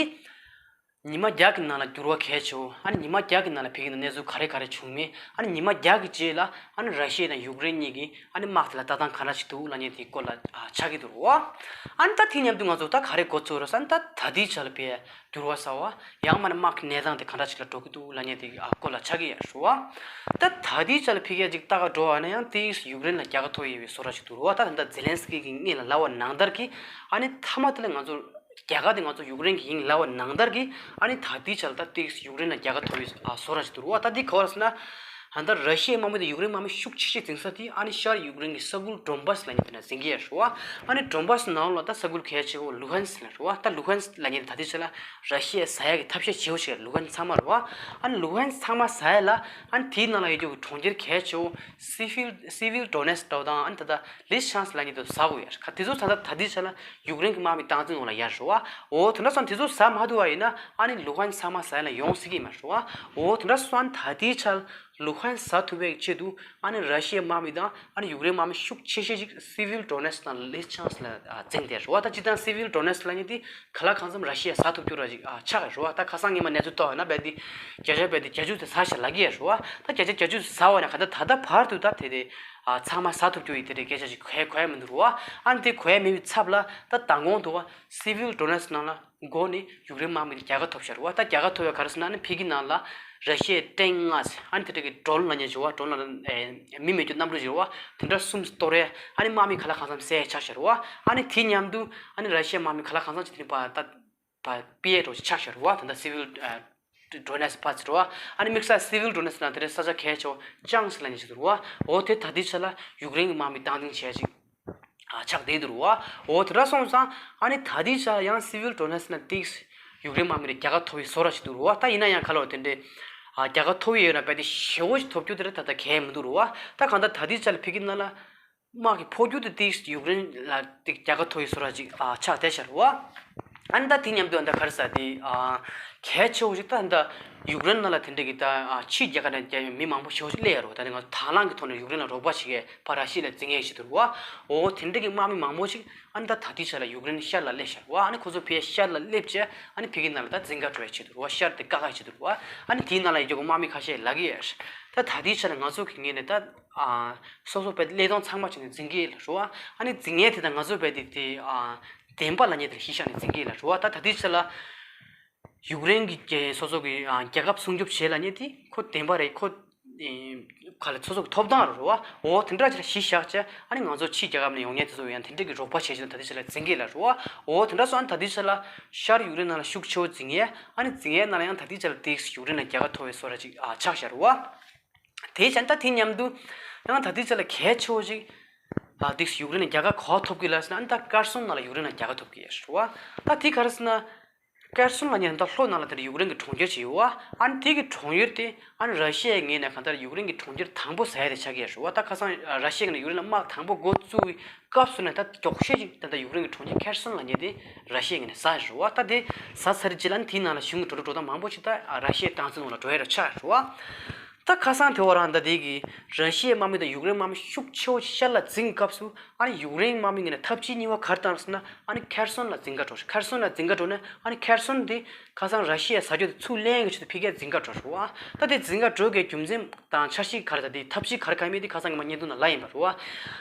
ཉི་མ་བརྒྱ་གི་ནང་ལ་འགྱུར་བ་གལ་ཆེ་བོ། ཨ་ནི་ཉི་མ་བརྒྱ་གི་ནང་ལ་ཕ་གི་ནང་གནས་ཚུལ་ག་རེ་ག་རེ་བྱུང་མེད། ཨ་ནི་ཉི་མ་བརྒྱ་གི་རྗེས་ལ་ཨ་ནི་ར་ཤི་ཡ་དང་ཡུཀ་རེན་གཉིས་ཀྱི་ཨ་ནི་དམག་དེ་ལ་ལྟ་སྟངས་ག་འདྲ་ཞིག་འདུག་ལབ་མཁན་དེའི་སྐོར་ལ་ཨ་ཆགས་ཀྱི་འདུག་རེད་བ། ཨ་ནི་ད་དེ་མཉམ་དུ་ང་ཚོ་ད་ག་རེ་འགོ་ཚུགས་རེད་ཟེར་ན། ད་ད་ལྟའི་ཆར་ལ་ཕ་གི་འགྱུར་བ་གསར་བ། ཡང་མིན་ན་དམག་གི་གནས་སྟངས་དེ་ག་འདྲ་ཞིག་ལ་འགྲོ་གི་འདུག་ལབ་མཁན་དེ་ཨ་སྐོར་ལ་ཆགས་ཀྱི་ཡོད་རེད་བ། ད་ད་ལྟའི་ཆར་ལ་ཕ་གི་ཅིག་ལྟ་ག་འགྲོ་བ་ན་ཡང་དེ་ཡུཀ་རེན་ལ་རྒྱལ་ཁ་ཐོབ་ཡོད་པའི་བཟོ་འདྲ་ཞིག་འདུག་རེད་བ། ད་ད་ལྟ་ཛེ་ལན་སི་ཀི་གིས་སྔོན་ལ་ལབ་པ་ནང་ལྟར་གྱི་ཨ་ནི་མཐའ་མ་དེ་ལ་ང་ཚོ་རྒྱལ་ཁ་དེ་ང་ཚོ་ཡུཀ་རེན་གྱི་ཡིན་ལབ་པ་ནང་ལྟར་གྱི་ཨ་ནི་ད་ལྟའི་ཆར་ལ་ད་དེ་ཡུཀ་རེན་ལ་རྒྱལ་ཁ་ཐོབ་པའི་ཨ་བཟོ་འདྲ་ཞིག་འདུག་རེད་བ། ད་དེ་ག་བ་རེད་ཟེར་ན། ད་ལྟ་ར་ཤི་ཡའི་དམག་མི་དང་ཡུཀ་རེན་དམག་མི་ཤུགས་ཆེ་ཤོས་འཛིང་ས་དེ་ཨ་ནི་ཤར་ཡུཀ་རེན་གྱི་ས་ཁུལ་ཌོན་བཱས་ལབ་མཁན་དེ་ན་འཛིང་གི་ཡོད་རེད་བ། ཨ་ནི་ཌོན་བཱས་ནང་ལ་ད་ས་ཁུལ་གལ་ཆེ་བོ་ལུ་ཧན་སི་ལབ་རེད་བ། ད་ལུ་ཧན་སི་ལབ་མཁན་དེ་ད་ལྟའི་ཆ་ལ་ར་ཤི་ཡས་ཟ་ཡག་གི་ཐབས་ཤེས་བྱེད་ཡོད་ཅིག་ལུ་ཧན་སི་ཚང་མ་རེད་བ། ཨ་ནི་ལུ་ཧན་སི་ཚང་མ་ཟ་ཡ་ལ་ཨ་ནི་དེའི་ནང་ལ་ཡོད་རྒྱུ་གི་གྲོང་ཁྱེར་གལ་ཆེ་བོ་སི་ཝིལ་སི་ཝིལ་ཌོ་ནེ་སི་ཀི་དང་ཨ་ནི་ད་ལྟ་ལིས་ཆང་སི་ལབ་མཁན་དེ་ཚོ་ཟ་དགོས་ཡ་རེད། ཁ་དེ་ཚོ་ད་ལྟ་ད་ལྟའི་ཆ་ལ་ཡུཀ་རེན་གྱི་དམག་མི་སྟངས་འཛིན་འོག་ལ་ཡོད་རེད་བ། འོ་དེ་འདྲ་སོང་དེ་ཚོ་ཟ་མ་ཐུབ་པ་ཡིན་ན་ཨ་ནི་ལུ་ཧན་སི་ཚང་མ་ཟ་ཡ་ལ་ཡོང་སྲིད་ཀྱི་མ་རེད་བ། འོ་དེ་འདྲ་སོང་ད་ལྟའི་ཆ་ལ། ལུ་ཧན་ཟ་ཐུབ་པའི་ཆེད་དུ་ཨ་ནི་ར་ཤི་ཡའི་དམག་མི་དང་ཨ་ནི་ཡུཀ་རེན་དམག་མི་ཤུགས་ཆེ་ཤོས་ཅིག་སི་ཝིལ་ཌོ་ནེ་སི་དང་ལིས་ཆང་སི་ལ་འཛིང་བསྡད་རེད་བ། ད་སྤྱིར་བཏང་སི་ཝིལ་ཌོ་ནེ་སི་ལབ་མཁན་དེ་ག་ལ་གང་འཚམ་ར་ཤི་ཡས་ཟ་ཐུབ་རྒྱུ་ར་ཅིག་ཆགས་རེད་བ། ད་ཁ་སང་ཉི་མ་གནས་ཚུལ་ལྟ་བ་ན་རྦད་དེ་བརྒྱ་ཆ་རྦད་དེ་བརྒྱད་ཅུ་དེ་ཟ་ཤག་ལབ་ཀྱི་ཡོད་རེད་བ། ད་བརྒྱ་ཆ་བརྒྱད་ཅུ་ཟ་བ་ན་ག་ད་ད་ལྟ་བར་དུ་ད་དེ་དེ་ཚང་མ་ཟ་ཐུབ་རྒྱུ་ཡི་དེ་རེད་སྐད་ཆ་ཅིག་གོ་ཡ་གོ་ཡ་མི་འདུག་རེད་བ། ཨ་ནི་དེ་གོ་ཡ་མེད་པའི་ཚབ་ལ་ད་མདང་དགོང་དུ་བ་སི་ཝིལ་ཌོ་ནེ་སི་ནང་ལ། མགོ་ནས་ཡུཀ་རེན་དམག་མི་དེ་རྒྱལ་ཁ་ཐོབ་ཤར་བ། ད་རྒྱལ་ཁ་ཐོབ་ཡ་ག་རེ་ཟེར་ན་ནི་ཕ་གི་ནང་ལ་ར་ཤི་ཡའི་ཏེང་ལྔ་ཨ་ནི་དེ་འདྲ་གི་ཌོ་རོན་ལབ་མཁན་ཅིག་བ། ཌོ་རོན་ལབ་ན་མི་མེད་རྒྱུ་གནམ་གྲུ་ཅིག་རེད་བ། དེ་འདྲ་གསུམ་གཏོར་ཡ་ཨ་ནི་དམག་མི་ག་ལ་གང་འཚམ་བསད་ཡ་ཆགས་ཤར་བ། ཨ་ནི་དེ་མཉམ་དུ་ཨ་ནི་ར་ཤི་ཡའི་དམག་མི་ག་ལ་གང་འཚམ་ཅིག་དེ་ནི་པ་ད་པ་པི་ཨེ་འདྲ་ཅིག་ཆགས་ཤར་བ། དེ་འདྲ་སི་ཝིལ་ཌོ་ནེ་སི་པ་ཅིག་རེད་བ། ཨ་ནི་དམིགས་བསལ་སི་ཝིལ་ཌོ་ནེ་སི་ནང་དེ་འདྲའི་ས་ཆ་གལ་ཆེ་བ་ཅང་སི་ལབ་མཁན་ཅིག་འདུག་རེད་བ། འོ་དེ་ད་ལྟའི་ཆ་ལ་ཡུཀ་རེན་གྱི་དམག་མི་སྟངས་འཛིན་བྱས་ཅིག་ཆགས་བསྡད་འདུག་རེད་བ། འོ་དེ་འདྲ་སོང་ཙང་ཨ་ནི་ད་ལྟའི་ཆ་ཡང་སི་ཝིལ་ཌོ་ནེ་སི་ན་ཏིག་ཡུཀ་རེན་དམག་མི་རེ་རྒྱལ་ཁ་ཐོབ་པའི་བཟོ་འདྲ་ཞིག་འདུག་རེད་བ། ད་ཡིན་ན་ཡང་ག་ལ་བ་དེ་འདྲའི་རྒྱལ་ཁ་ཐོབ་ཡི་ཡོད་ན་རྦད་དེ་ཞེ་བོ་ཞིག་ཐོབ་རྒྱུ་དེ་འདྲ་ད་ལྟ་གལ་མི་འདུག་རེད་བ། ད་གང་ལྟར་ད་ལྟའི་ཆ་ལ་ཕ་གི་ནང་ལ་དམག་གི་འཕོ་འགྱུར་དེ་ཏིག་ཡུཀ་རེན་ལ་ཏིག་རྒྱལ་ཁ་ཐོབ་ཡི་བཟོ་འདྲ་ཅིག་ཆགས་བསྡད་ཤག་རེད་བ། ཨ་ནི་ད་དེ་མཉམ་དུ་ཨ་ནི་ད་ག་རེ་ཟེར་དེ་གལ་ཆེ་བོ་ཞིག་ད་ཨ་ནི་ད་ཡུཀ་རེན་ནང་ལ་དེ་འདྲ་གི་ད་ཕྱིའི་རྒྱལ་ཁབ་ནས་རྒྱལ་བའི་མི་མང་པོ་ཞེ་བོ་ཞིག་སླེབས་ཡོད་རེད་བ། ད་ནི་ང་ཚོ་དང་བླངས་ཀྱི་ཐོག་ནས་ཡུཀ་རེན་ལ་རོགས་པ་བྱེད་མཁན་ཕར་ར་ཤི་ཡ་ལ་འཛིང་མཁན་ཞིག་འདུག་རེད་བ། འོ་དེ་འདྲ་གི་དམག་མི་མང་པོ་ཞིག་ཨ་ནི་ད་ད་ལྟའི་ཆ་ལ་ཡུཀ་རེན་ཤར་ལ་སླེབས་ཤག་རེད་བ། ཨ་ནི་ཁོ་ཚོ་ཕར་ཤར་ལ་སླེབས་བྱས་ཨ་ནི་ཕ་གི་ནང་ལ་ད་འཛིང་ག་འགྲོ་ཡ་བྱེད་འདུག་རེད་བ། ཤར་དེ་བཀག་ཡ་བྱེད་འདུག་རེད་བ། ཨ་ནི་དེའི་ནང་ལ་ཡོད་རྒྱུ་དམག་མི་ཁ་ཤས་ལབ་ཀྱི་ཡོད་རེད། ད་ད་ལྟའི་ཆ་ལ་ང་ཚོ་གི་ངོས་ནས་ད་ཨ་སོ་སོ་རྦད་དེ་ཀླད་སྟོང་ཚང་མ་བྱས་ནས་འཛིང་གི་ཡོད་རེད་བ། ཨ་ནི་འཛིང་མཁན་དེ་དང་ང་ཚོ་རྦད་དེ་དེ་ཨ་བདེན་པ་ལབ་མཁན་དེ་ལ་གཞི་བཞག་ནས་འཛིང་གི་ཡོད་རེད་བ། ད་ད་ལྟའི་ཆ་ལ་ཡུཀ་རེན་གྱི་རྒྱལ་སོ་སོ་གི་ཨ་རྒྱལ་ཁབ་སྲུང་སྐྱོབ་བྱེད་ལབ་མཁན་དེ་ཁོ་བདེན་པ་རེད། ཁོ་ཨེ་ག་ལ་སོ་སོ་གི་ཐོབ་ཐང་རེད་བ། འོ་དེ་འདྲ་ཅིག་ལ་གཞི་བཞག་བྱས་ཨ་ནི་ང་ཚོ་ཕྱིའི་རྒྱལ་ཁབ་ནས་ཡོང་མཁན་དེ་ཚོ་ཡང་དེ་འདྲ་གི་རོགས་པ་བྱས་བྱས་ད་ལྟའི་ཆ་ལ་འཛིང་གི་ཡོད་རེད་བ། འོ་དེ་འདྲ་སོང་ཨ་ནི་ད་ལྟའི་ཆ་ལ་ཤར་ཡུཀ་རེན་ནང་ལ་ཤུགས་ཆེ་བོ་འཛིང་ཡས་ཨ་ནི་འཛིང་ཡས་ནང་ལ་ཡང་ད་ལྟའི་ཆ་ལ་ཏིག་ཡུཀ་རེན་ལ་རྒྱལ་ཁ་ཐོབ་པའི་བཟོ་འདྲ་ཅིག་ཨ་ཆགས་བཞག་རེད་བ། དེའི་ཕྱིར་ད་དེ་མཉམ་དུ་ཡང་ད་ལྟའི་ཆ་ལ་གལ་ཆེ་བོ་ཞིག་ཨ་ཏིག་ཡུཀ་རེན་ལ་རྒྱལ་ཁ་ག་པར་ཐོབ་ཀྱི་ལབ་ཟེར་ན་ཨ་ནི་ད་ཁེར་སོན་ནང་ལ་ཡུཀ་རེན་ལ་རྒྱལ་ཁ་ཐོབ་ཀྱི་ཡོད་རེད་བ། ད་དེ་ག་རེ་ཟེར་ན། ཁེར་སོན་ལབ་མཁན་ད་ལྷོ་ནང་ལ་དེར་ཡུཀ་རེན་གྱི་གྲོང་ཁྱེར་ཅིག་ཡོད་བ། ཨ་ནི་དེ་གི་གྲོང་ཡུལ་དེ་ཨ་ནི་ར་ཤི་ཡའི་ངོས་ནས་གང་ལྟར་ཡུཀ་རེན་གྱི་གྲོང་ཁྱེར་དང་པོ་ཟེར་ཡ་དེ་ཆགས་ཀྱི་ཡོད་རེད་བ། ད་ཁ་སང་ར་ཤི་ཡའི་ངོས་ནས་ཡུཀ་རེན་ལ་དམག་དང་པོ་འགོ་བཙུགས་པའི་སྐབས་སུ་ནས་ད་མགྱོགས་ཤོས་ཅིག་ད་ལྟ་ཡུཀ་རེན་གྱི་གྲོང་ཁྱེར་ཁེར་སོན་ལབ་མཁན་དེ་ར་ཤི་ཡའི་ངོས་ནས་ཟ་ཡོད་རེད་བ། ད་དེ་ཟ་ཚར་རྗེས་ལ་ཨ་ནི་དེའི་ནང་ལ་གཞུང་གི་འགྲོ་འགྲོ་སྟངས་མང་པོ་ཞིག་ད་ར་ཤི་ཡའི་སྟངས་འཛིན་འོག་ལ་འགྲོ་ཡ་ར་ཆགས་ཡོད་རེད་བ། ད་ཁ་སང་དེ་བ་རང་ད་དེ་གི་ར་ཤི་ཡའི་དམག་མི་དང་ཡུཀ་རེན་དམག་མི་ཤུགས་ཆེ་བོ་ཤར་ལ་འཛིང་སྐབས་སུ་ཨ་ནི་ཡུཀ་རེན་དམག་མི་ངོས་ནས་ཐབས་ཇུས་གཉིས་པ་ག་རེ་བཏང་ཟེར་ན་ཨ་ནི་ཁེར་སོན་ལ་འཛིང་ག་འགྲོ། ཁེར་སོན་ལ་འཛིང་ག་འགྲོ་ནས་ཨ་ནི་ཁེར་སོན་དེ་ཁ་སང་ར་ཤི་ཡས་ཟ་རྒྱུ་དེ་ཚུར་ལེན་གི་ཆེད་དུ་ཕ་གིར་འཛིང་ག་འགྲོ་རེད་བ། ད་དེ་འཛིང་ག་འགྲོ་གི་རྒྱུ་མཚན་དང་འཆར་གཞི་ག་རེ་ད་དེ་ཐབས་ཇུས་ག་རེ་ག་མེད་དེ་ཁ་སང་ངས་མ་བརྙན་ཐུང་ནང་ལབ་ཡིན་པ་རེད་བ།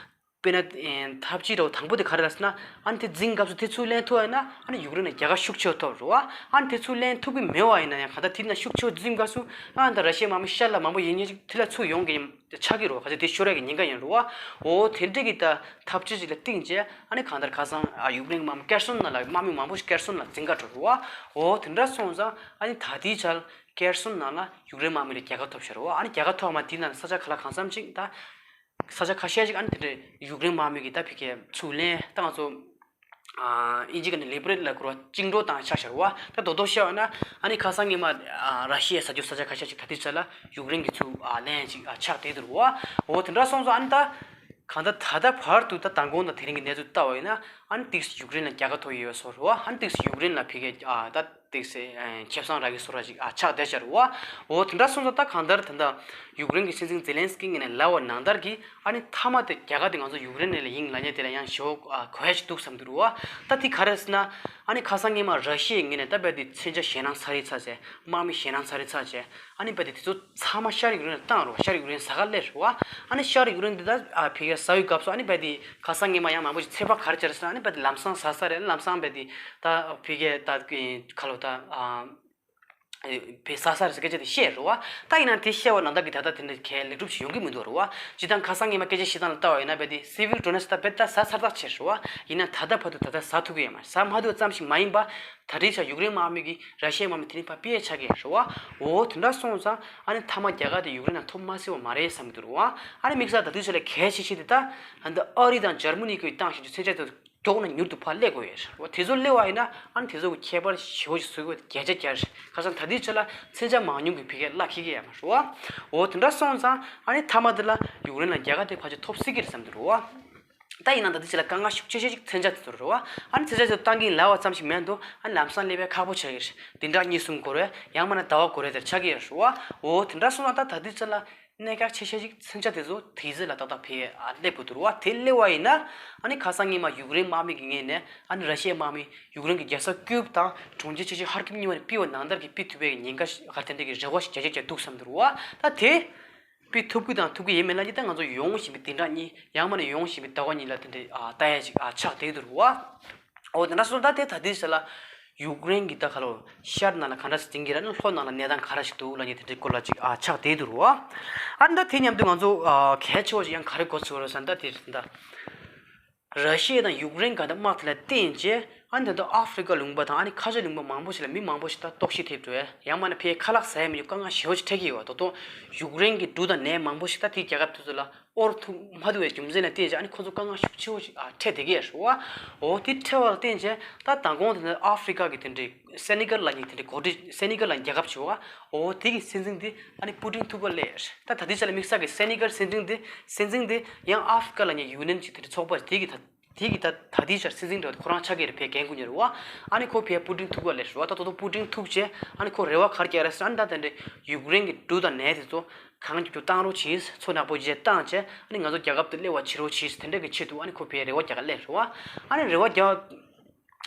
དཔེར་ན་ཨེ་ཐབས་ཇུས་འདྲ་བོ་དང་པོ་དེ་ག་རེ་རེད་ཟེར་ན་ཨ་ནི་དེ་འཛིང་སྐབས་སུ་དེ་ཚུར་ལེན་ཐུབ་པ་ཡིན་ན་ཨ་ནི་ཡུཀ་རེན་ལ་རྒྱལ་ཁ་ཤུགས་ཆེ་བ་ཐོབ་རེད་བ། ཨ་ནི་དེ་ཚུར་ལེན་ཐུབ་ཀྱི་མེད་པ་ཡིན་ན་ཡང་གང་ལྟར་དེ་ན་ཤུགས་ཆེ་བ་འཛིང་སྐབས་སུ་ཨ་ནི་ད་ར་ཤི་ཡའི་དམག་མི་ཤར་ལ་མང་པོ་ཡིན་མཁན་ཅིག་དེ་ལ་ཚུར་ཡོང་གི་ཡིན། དེ་ཆགས་ཀྱི་རེད་བ། ག་ཚོད་དེ་ཤོར་ཡ་གི་ཉེན་ཁ་ཡོད་རེད་བ། འོ་དེ་འདྲ་གི་ད་ཐབས་ཇུས་ཅིག་ལ་བཏིང་བྱས་ཨ་ནི་གང་ལྟར་ཁ་སང་ཨ་ཡུཀ་རེན་གྱི་དམག་མི་ཁེར་སོན་ནང་ལ་དམག་མི་མང་པོ་ཞིག་ཁེར་སོན་ལ་འཛིང་ག་འགྲོ་རེད་བ། འོ་དེ་འདྲ་སོང་ཙང་ཨ་ནི་ད་ལྟའི་ཆར་ཁེར་སོན་ནང་ལ་ཡུཀ་རེན་དམག་མི་ལ་རྒྱལ་ཁ་ཐོབ་ཤག་རེད་བ། ཨ་ནི་རྒྱལ་ཁ་ཐོབ་མ་དེའི་ནང་ལ་ས་ཆ་ག་ལ་གང་འཚམ་ཅིག་ད་ས་ཆ་ཁ་ཤས་ཅིག་ཨ་ནི་དེ་འདྲའི་ཡུཀ་རེན་དམག་མི་གིས་ད་ཕ་གིར་ཚུར་ལེན་ད་ང་ཚོ། ཨིན་ཇི་སྐད་ནས་ལི་བ་རེཊ་ལབ་དགོས་རེད་བ། བཅིངས་འགྲོལ་བཏང་ཆགས་ཤག་རེད་བ། ད་རྡོག་རྡོག་བཤད་པ་ན་ཨ་ནི་ཁ་སང་ཉི་མ་ར་ཤི་ཡས་ཟ་རྒྱུ་ས་ཆ་ཁ་ཤས་ཅིག་ད་ལྟའི་ཆ་ལ་ཡུཀ་རེན་གྱིས་ཚུར་ལེན་ཅིག་ཆགས་བསྡད་འདུག་རེད་བ། འོ་དེ་འདྲ་སོང་ཙང་ཨ་ནི་ད་གང་ལྟར་ད་ལྟ་བར་དུ་ད་མདང་དགོང་དང་དེ་རིང་གི་གནས་ཚུལ་ལྟ་བ་ཡིན་ན་ཨ་ནི་ཏིག་ཙམ་ཡུཀ་རེན་ལ་རྒྱལ་ཁ་ཐོབ་ཡོད་བཟོ་རེད་བ། ཨ་ནི་ཏིག་ཙམ་ཡུཀ་རེན་ལ་ཕ་གིར་ད་ཏིག་ཙམ་ཁེ་བཟང་རག་གི་བཟོ་འདྲ་ཅིག་ཆགས་བསྡད་ཤག་རེད་བ། འོ་དེ་འདྲ་སོང་ཙང་ད་གང་ལྟར་ད་ལྟ་ཡུཀ་རེན་གྱི་སྲིད་འཛིན་ཛེ་ལན་སི་ཀི་ངོས་ནས་ལབ་པ་ནང་ལྟར་གྱི། ཨ་ནི་མཐའ་མ་དེ་རྒྱལ་ཁ་དེ་ང་ཚོ་ཡུཀ་རེན་ནས་ལ་ཡིན་ལབ་མཁན་དེ་ལ་ཡང་ཞེ་པོ་ཨ་གོ་ཡ་ཞིག་འདུག་བསམ་གྱི་འདུག་རེད་བ། ད་དེ་ག་རེ་ཟེར་ན་ཨ་ནི་ཁ་སང་སྔོན་མ་ར་ཤི་ཡའི་ངོས་ནས་ད་རྦད་དེ་མཚོན་ཆ་ཞེད་སྣང་ཚ་རེ་ཚ་བྱས། དམག་མི་ཞེད་སྣང་ཚ་རེ་ཚ་བྱས། ཨ་ནི་རྦད་དེ་དེ་ཚོ་ཚང་མ་ཤར་ཡུཀ་རེན་ལ་བཏང་རེད་བ། ཤར་ཡུཀ་རེན་ཟ་ག་སླེབས་རེད་བ། ཨ་ནི་ཤར་ཡུཀ་རེན་དེ་ད་ཨ་ཕ་གིར་ཟ་ཡི་སྐབས་སུ་ཨ་ནི་རྦད་དེ་ཁ་སང་སྔོན་མ་ཡང་མང་པོ་ཞིག་ཚོད་དཔག་ག་རེ་བྱས་རེད་ཟེར་ན་ཨ་ནི་རྦད་དེ་ལམ་སང་ཟ་ས་རེད། ལམ་སང་རྦད་དེ་ད་ཕ་གིར་ད་ག་ལོ་ད་ཨ། བས་ཟ་ས་རེད་ཟེར་སྐད་ཆ་དེ་བཤད་རེད་བ། ད་ཡིན་ན་དེ་བཤད་པ་ནང་ལྟར་གྱི་ད་ལྟ་དེ་འདྲ་གལ་ལེགས་གྲུབ་ཞིག་ཡོང་གི་མི་འདུག་རེད་བ། སྤྱིར་བཏང་ཁ་སང་ཉི་མ་སྐད་ཆ་བཤད་སྟངས་ལ་ལྟ་བ་ཡིན་ན་རྦད་དེ་སི་ཝིལ་ཌི་ཨོ་ནེ་སི་ད་རྦད་ད་ཟ་ཚར་ཐག་ཆོད་རེད་བ། ཡིན་ན་ད་ལྟ་བར་དུ་ད་ལྟ་ཟ་ཐུབ་ཀྱི་ཡོད་མ་རེད། ཟ་མ་ཐུབ་ཙམ་ཞིག་མ་ཡིན་པ། ད་རེས་ཆ་ཡུཀ་རེན་དམག་མི་གིས་ར་ཤི་ཡའི་དམག་མི་དེ་རིང་ཕར་ཕུད་ཡས་ཆགས་ཀྱི་ཡོད་རེད་བ། འོ་དེ་འདྲ་སོང་ཙང་ཨ་ནི་མཐའ་མ་རྒྱ་གར་དེ་ཡུཀ་རེན་ནང་ཐོབ་མ་སྲིད་པ་མ་རེད་བསམ་གྱི་འདུག་རེད་བ། ཨ་ནི་དམིགས་བསལ་ད་དུས་ཚོད་ལ་གལ་ཆེ་ཤོས་དེ་ད་ཨ་ནི་ཨ་རི་དང་འཇར་མ་ནི་གིས་བཏང་བཞིན་གྱི་མཚོན་ཆ་དེ། མགྱོགས་ནས་མྱུར་དུ་ཕར་སླེབས་དགོས་ཡོད་རེད། འོ་དེ་ཚོ་སླེབས་པ་ཡིན་ན་ཨ་ནི་དེ་ཚོ་གི་ཁྱད་པར་ཞེ་པོ་ཞིག་བཟོ་དགོས་བརྒྱ་ཆ་བརྒྱ་རེད། ཁ་སང་ད་ལྟའི་ཆ་ལ་མཚོན་ཆ་མང་ཉུང་གི་ཕ་གིར་གླ་འཁེལ་གྱི་ཡོད་མ་རེད་བ། འོ་དེ་འདྲ་སོང་ཙང་ཨ་ནི་མཐའ་མ་དེ་ལ་ཡུཀ་རེན་ལ་རྒྱ་གར་དེ་ཕལ་ཆེར་ཐོབ་སྲིད་ཀྱི་རེད་བསམ་གྱི་འདུག་རེད་བ། ད་ཡིན་ན་ད་ལྟའི་ཆ་ལ་དཀའ་ངལ་ཤུགས་ཆེ་ཤོས་ཅིག་མཚོན་ཆ་དེ་ཚོ་རེད་བ། ཨ་ནི་མཚོན་ཆ་དེ་ཚོ་བཏང་གིན་ལབ་པ་ཙམ་ཞིག་མེད་འདུག་ཨ་ནི་ལམ་སང་སླེབས་པའི་ཁག་པོ་ཆགས་ཀྱི་རེད། བདུན་ཕྲག་གཉིས་གསུམ་འགོར་བས་ཡང་མིན་ན་ཟླ་བ་འགོར་བས་དེར་ཆགས་ཀྱི་ཡོད་རེད་བ། འོ་དེ་འདྲ་སོང་ཙང་ད་ད་ལྟའི་ཆ་ལ། གནད་འགག་ཆེ་ཤོས་ཅིག་མཚོན་ཆ་དེ་ཚོ་དེ་ཚོ་ལ་ཏག་ཏག་ཕེབས་ཨ་སླེབས་དགོས་འདུག་རེད་བ། དེ་སླེབས་པ་ཡིན་ན་ཨ་ནི་ཁ་སང་ཉི་མ་ཡུཀ་རེན་དམག་མི་གི་ངོས་ནས་ཨ་ནི་ར་ཤི་ཡའི་དམག་མི་ཡུཀ་རེན་གྱི་རྒྱལ་ས་ཀིའུབ་དང་གྲོང་ཁྱེར་ཆེ་ཆེ་ཧར་ཀིབ་གཉིས་བར་ནས་ཕུད་པ་ནང་ལྟར་གྱི་ཕུད་ཐུབ་པའི་ཉེན་ཁ་ཞིག་ག་དེ་འདྲ་གི་རེ་བ་ཞིག་རྒྱ་ཆེ་རྒྱག་འདུག་བསམ་འདུག་རེད་བ། ད་དེ་ཕུད་ཐུབ་ཀྱི་དང་ཐུབ་ཀྱི་ཡིན་མིན་ལ་ནི་ད་ང་ཚོ་ཡོང་བཞིན་པའི་བདུན་ཕྲག་གཉིས་ཡང་མིན་ན་ཡོང་བཞིན་པའི་ཟླ་བ་གཉིས་ལ་དེ་འདྲ་ཨ་ལྟ་ཡ་ཞིག་ཨ་ཆགས་བསྡད་འདུག་རེད་བ། འོ་དེ་འདྲ་སོང་ད་དེ་ད་ལྟའི་ཆ་ལ་ཡུཀ་རེན་གྱི་ད་ག་ལོ་ཤར་ནང་ལ་ག་འདྲ་ཞིག་འཛིང་གི་རེད་ན་ལྷོ་ནང་ལ་གནས་སྟངས་ག་འདྲ་ཞིག་འདུག་ལབ་མཁན་དེ་འདྲའི་སྐོར་ལ་ཅིག་ཨ་ཆགས་བསྡད་འདུག་རེད་བ། ཨ་ནི་ད་དེ་མཉམ་དུ་ང་ཚོ་ཨ་གལ་ཆེ་བ་ཞིག་ཡང་ག་རེ་གོ་ཚོད་རེད་ཟེར་ན་ད་དེ་ད་ར་ཤི་ཡ་དང་ཡུཀ་རེན་ག་འདྲ་དམག་དེ་ལ་བརྟེན་བྱས་ཨ་ནི་ད་ལྟ་ཨ་ཧྥི་རི་ཀ་ལུང་པ་དང་ཨ་ནི་ཁ་ཆེ་ལུང་པ་མང་པོ་ཞིག་ལ་མི་མང་པོ་ཞིག་ད་ལྟོགས་ཤི་ཐེབས་འགྲོ་ཡ་ཡང་མིན་ན་ཕའི་ཁ་ལག་ཟ་ཡ་མི་འདུག་དཀའ་ངལ་ཞེ་པོ་ཞིག་འཕྲད་ཀྱི་ཡོད་པ་ད་དུང་ཡུཀ་རེན་གྱི་འབྲུ་དང་ནས་མང་པོ་ཞིག་ད་དེའི་རྒྱལ་ཁབ་དེ་ཚོ་ལ། དབོར་ཐུབ་མ་ཐུབ་པའི་རྒྱུ་མཚན་ལ་བརྟེན་བྱས་ཨ་ནི་ཁོ་ཚོ་དཀའ་ངལ་ཤུགས་ཆེ་བོ་ཞིག་ཨ་འཕྲད་བསྡད་ཀྱི་ཡོད་རེད་བ། འོ་དེ་འཕྲད་པ་ལ་བརྟེན་བྱས་ད་མདང་དགོང་དེ་ནས་ཨ་ཧྥི་རི་ཀ་གི་དེ་འདྲའི་སེ་ནི་གལ་ལབ་མཁན་དེ་འདྲའི་འགོ་ཁྲིད་སེ་ནི་གལ་ལབ་མཁན་རྒྱལ་ཁབ་ཅིག་ཡོད་པ། འོ་དེ་གི་སྲིད་འཛིན་དེ་ཨ་ནི་པུ་ཏིན་ཐུག་ག་སླེབས་ཡོད་རེད། ད་ད་ལྟའི་ཆ་ལ་དམིགས་བསལ་གྱི་སེ་ནི་གལ་སྲིད་འཛིན་དེ་སྲིད་འཛིན་དེ་ཡང་ཨ་ཧྥི་རི་ཀ་ལབ་མཁན་ཡུ་ནི་ཡན་ཅིག་དེ་འདྲའི་ཚོགས་པ་དེ་གི་ད་དེ་གི་ད་ད་ལྟའི་ཆར་སྲིད་འཛིན་འདྲ་བོ་དེ་ཁོ་རང་ཆགས་ཀྱི་རེད། ཕའི་འགན་འཁུར་མཁན་རེད་བ། ཨ་ནི་ཁོ་ཕའི་པུ་ཏིན་ཐུག་ག་སླེབས་རེད་བ། ད་ད་དུང་པུ་ཏིན་ཐུག་བྱས་ཨ་ནི་ཁོ་རེ་བ་ག་རེ་རྒྱག་རེད་ཟེར་ན་ད་དེ་འདྲའི་ཡུཀ་རེན་གྱི་འབྲུ་དང་ནས་དེ་ཚོ། གང་མགྱོགས་མགྱོགས་བཏང་རོགས་གྱིས། མཚོ་ནག་པོ་བརྒྱད་བཏང་བྱས་ཨ་ནི་ང་ཚོ་རྒྱལ་ཁབ་ཏུ་སླེབས་པ་བྱེད་རོགས་གྱིས། དེ་འདྲ་གི་ཆེད་དུ་ཨ་ནི་ཁོ་ཕའི་རེ་བ་རྒྱག་ག་སླེབས་རེད་བ། ཨ་ནི་རེ་བ་རྒྱག་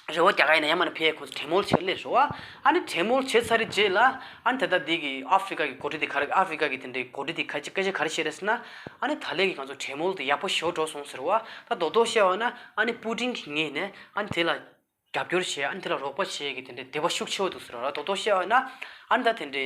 རེ་བ་རྒྱག་ག་ཡིན་ན་ཡང་མིན་ན་ཕའི་ཁོ་ཚོ་གྲོས་མོལ་བྱེད་ག་སླེབས་རེད་བ། ཨ་ནི་གྲོས་མོལ་བྱས་ཚར་རེད་རྗེས་ལ་ཨ་ནི་ད་ལྟ་འདི་གི་ཨ་ཧྥི་རི་ཀ་གི་འགོ་ཁྲིད་དེ་ག་རེ་ཨ་ཧྥི་རི་ཀ་གི་དེ་འདྲའི་འགོ་ཁྲིད་དེ་ག་ཅི་སྐད་ཆ་ག་རེ་བཤད་རེད་ཟེར་ན། ཨ་ནི་ད་ལན་གི་ང་ཚོ་གྲོས་མོལ་དེ་ཡག་པོ་ཞེ་པོ་འགྲོ་སོང་ཟེར་བ། ད་རྡོག་རྡོག་བཤད་པ་ན་ཨ་ནི་པུ་ཏིན་གྱི་ངོས་ནས་ཨ་ནི་དེ་ལ། རྒྱབ་སྐྱོར་བྱས་ཨ་ནི་དེ་ལ་རོགས་པ་བྱས་ཀྱི་དེ་འདྲའི་འདོད་པ་ཤུགས་ཆེ་བོ་འདུག་ཟེར་བ་ར། རྡོག་རྡོག་བཤད་པ་ན་ཨ་ནི་ད་དེ་འདྲའི་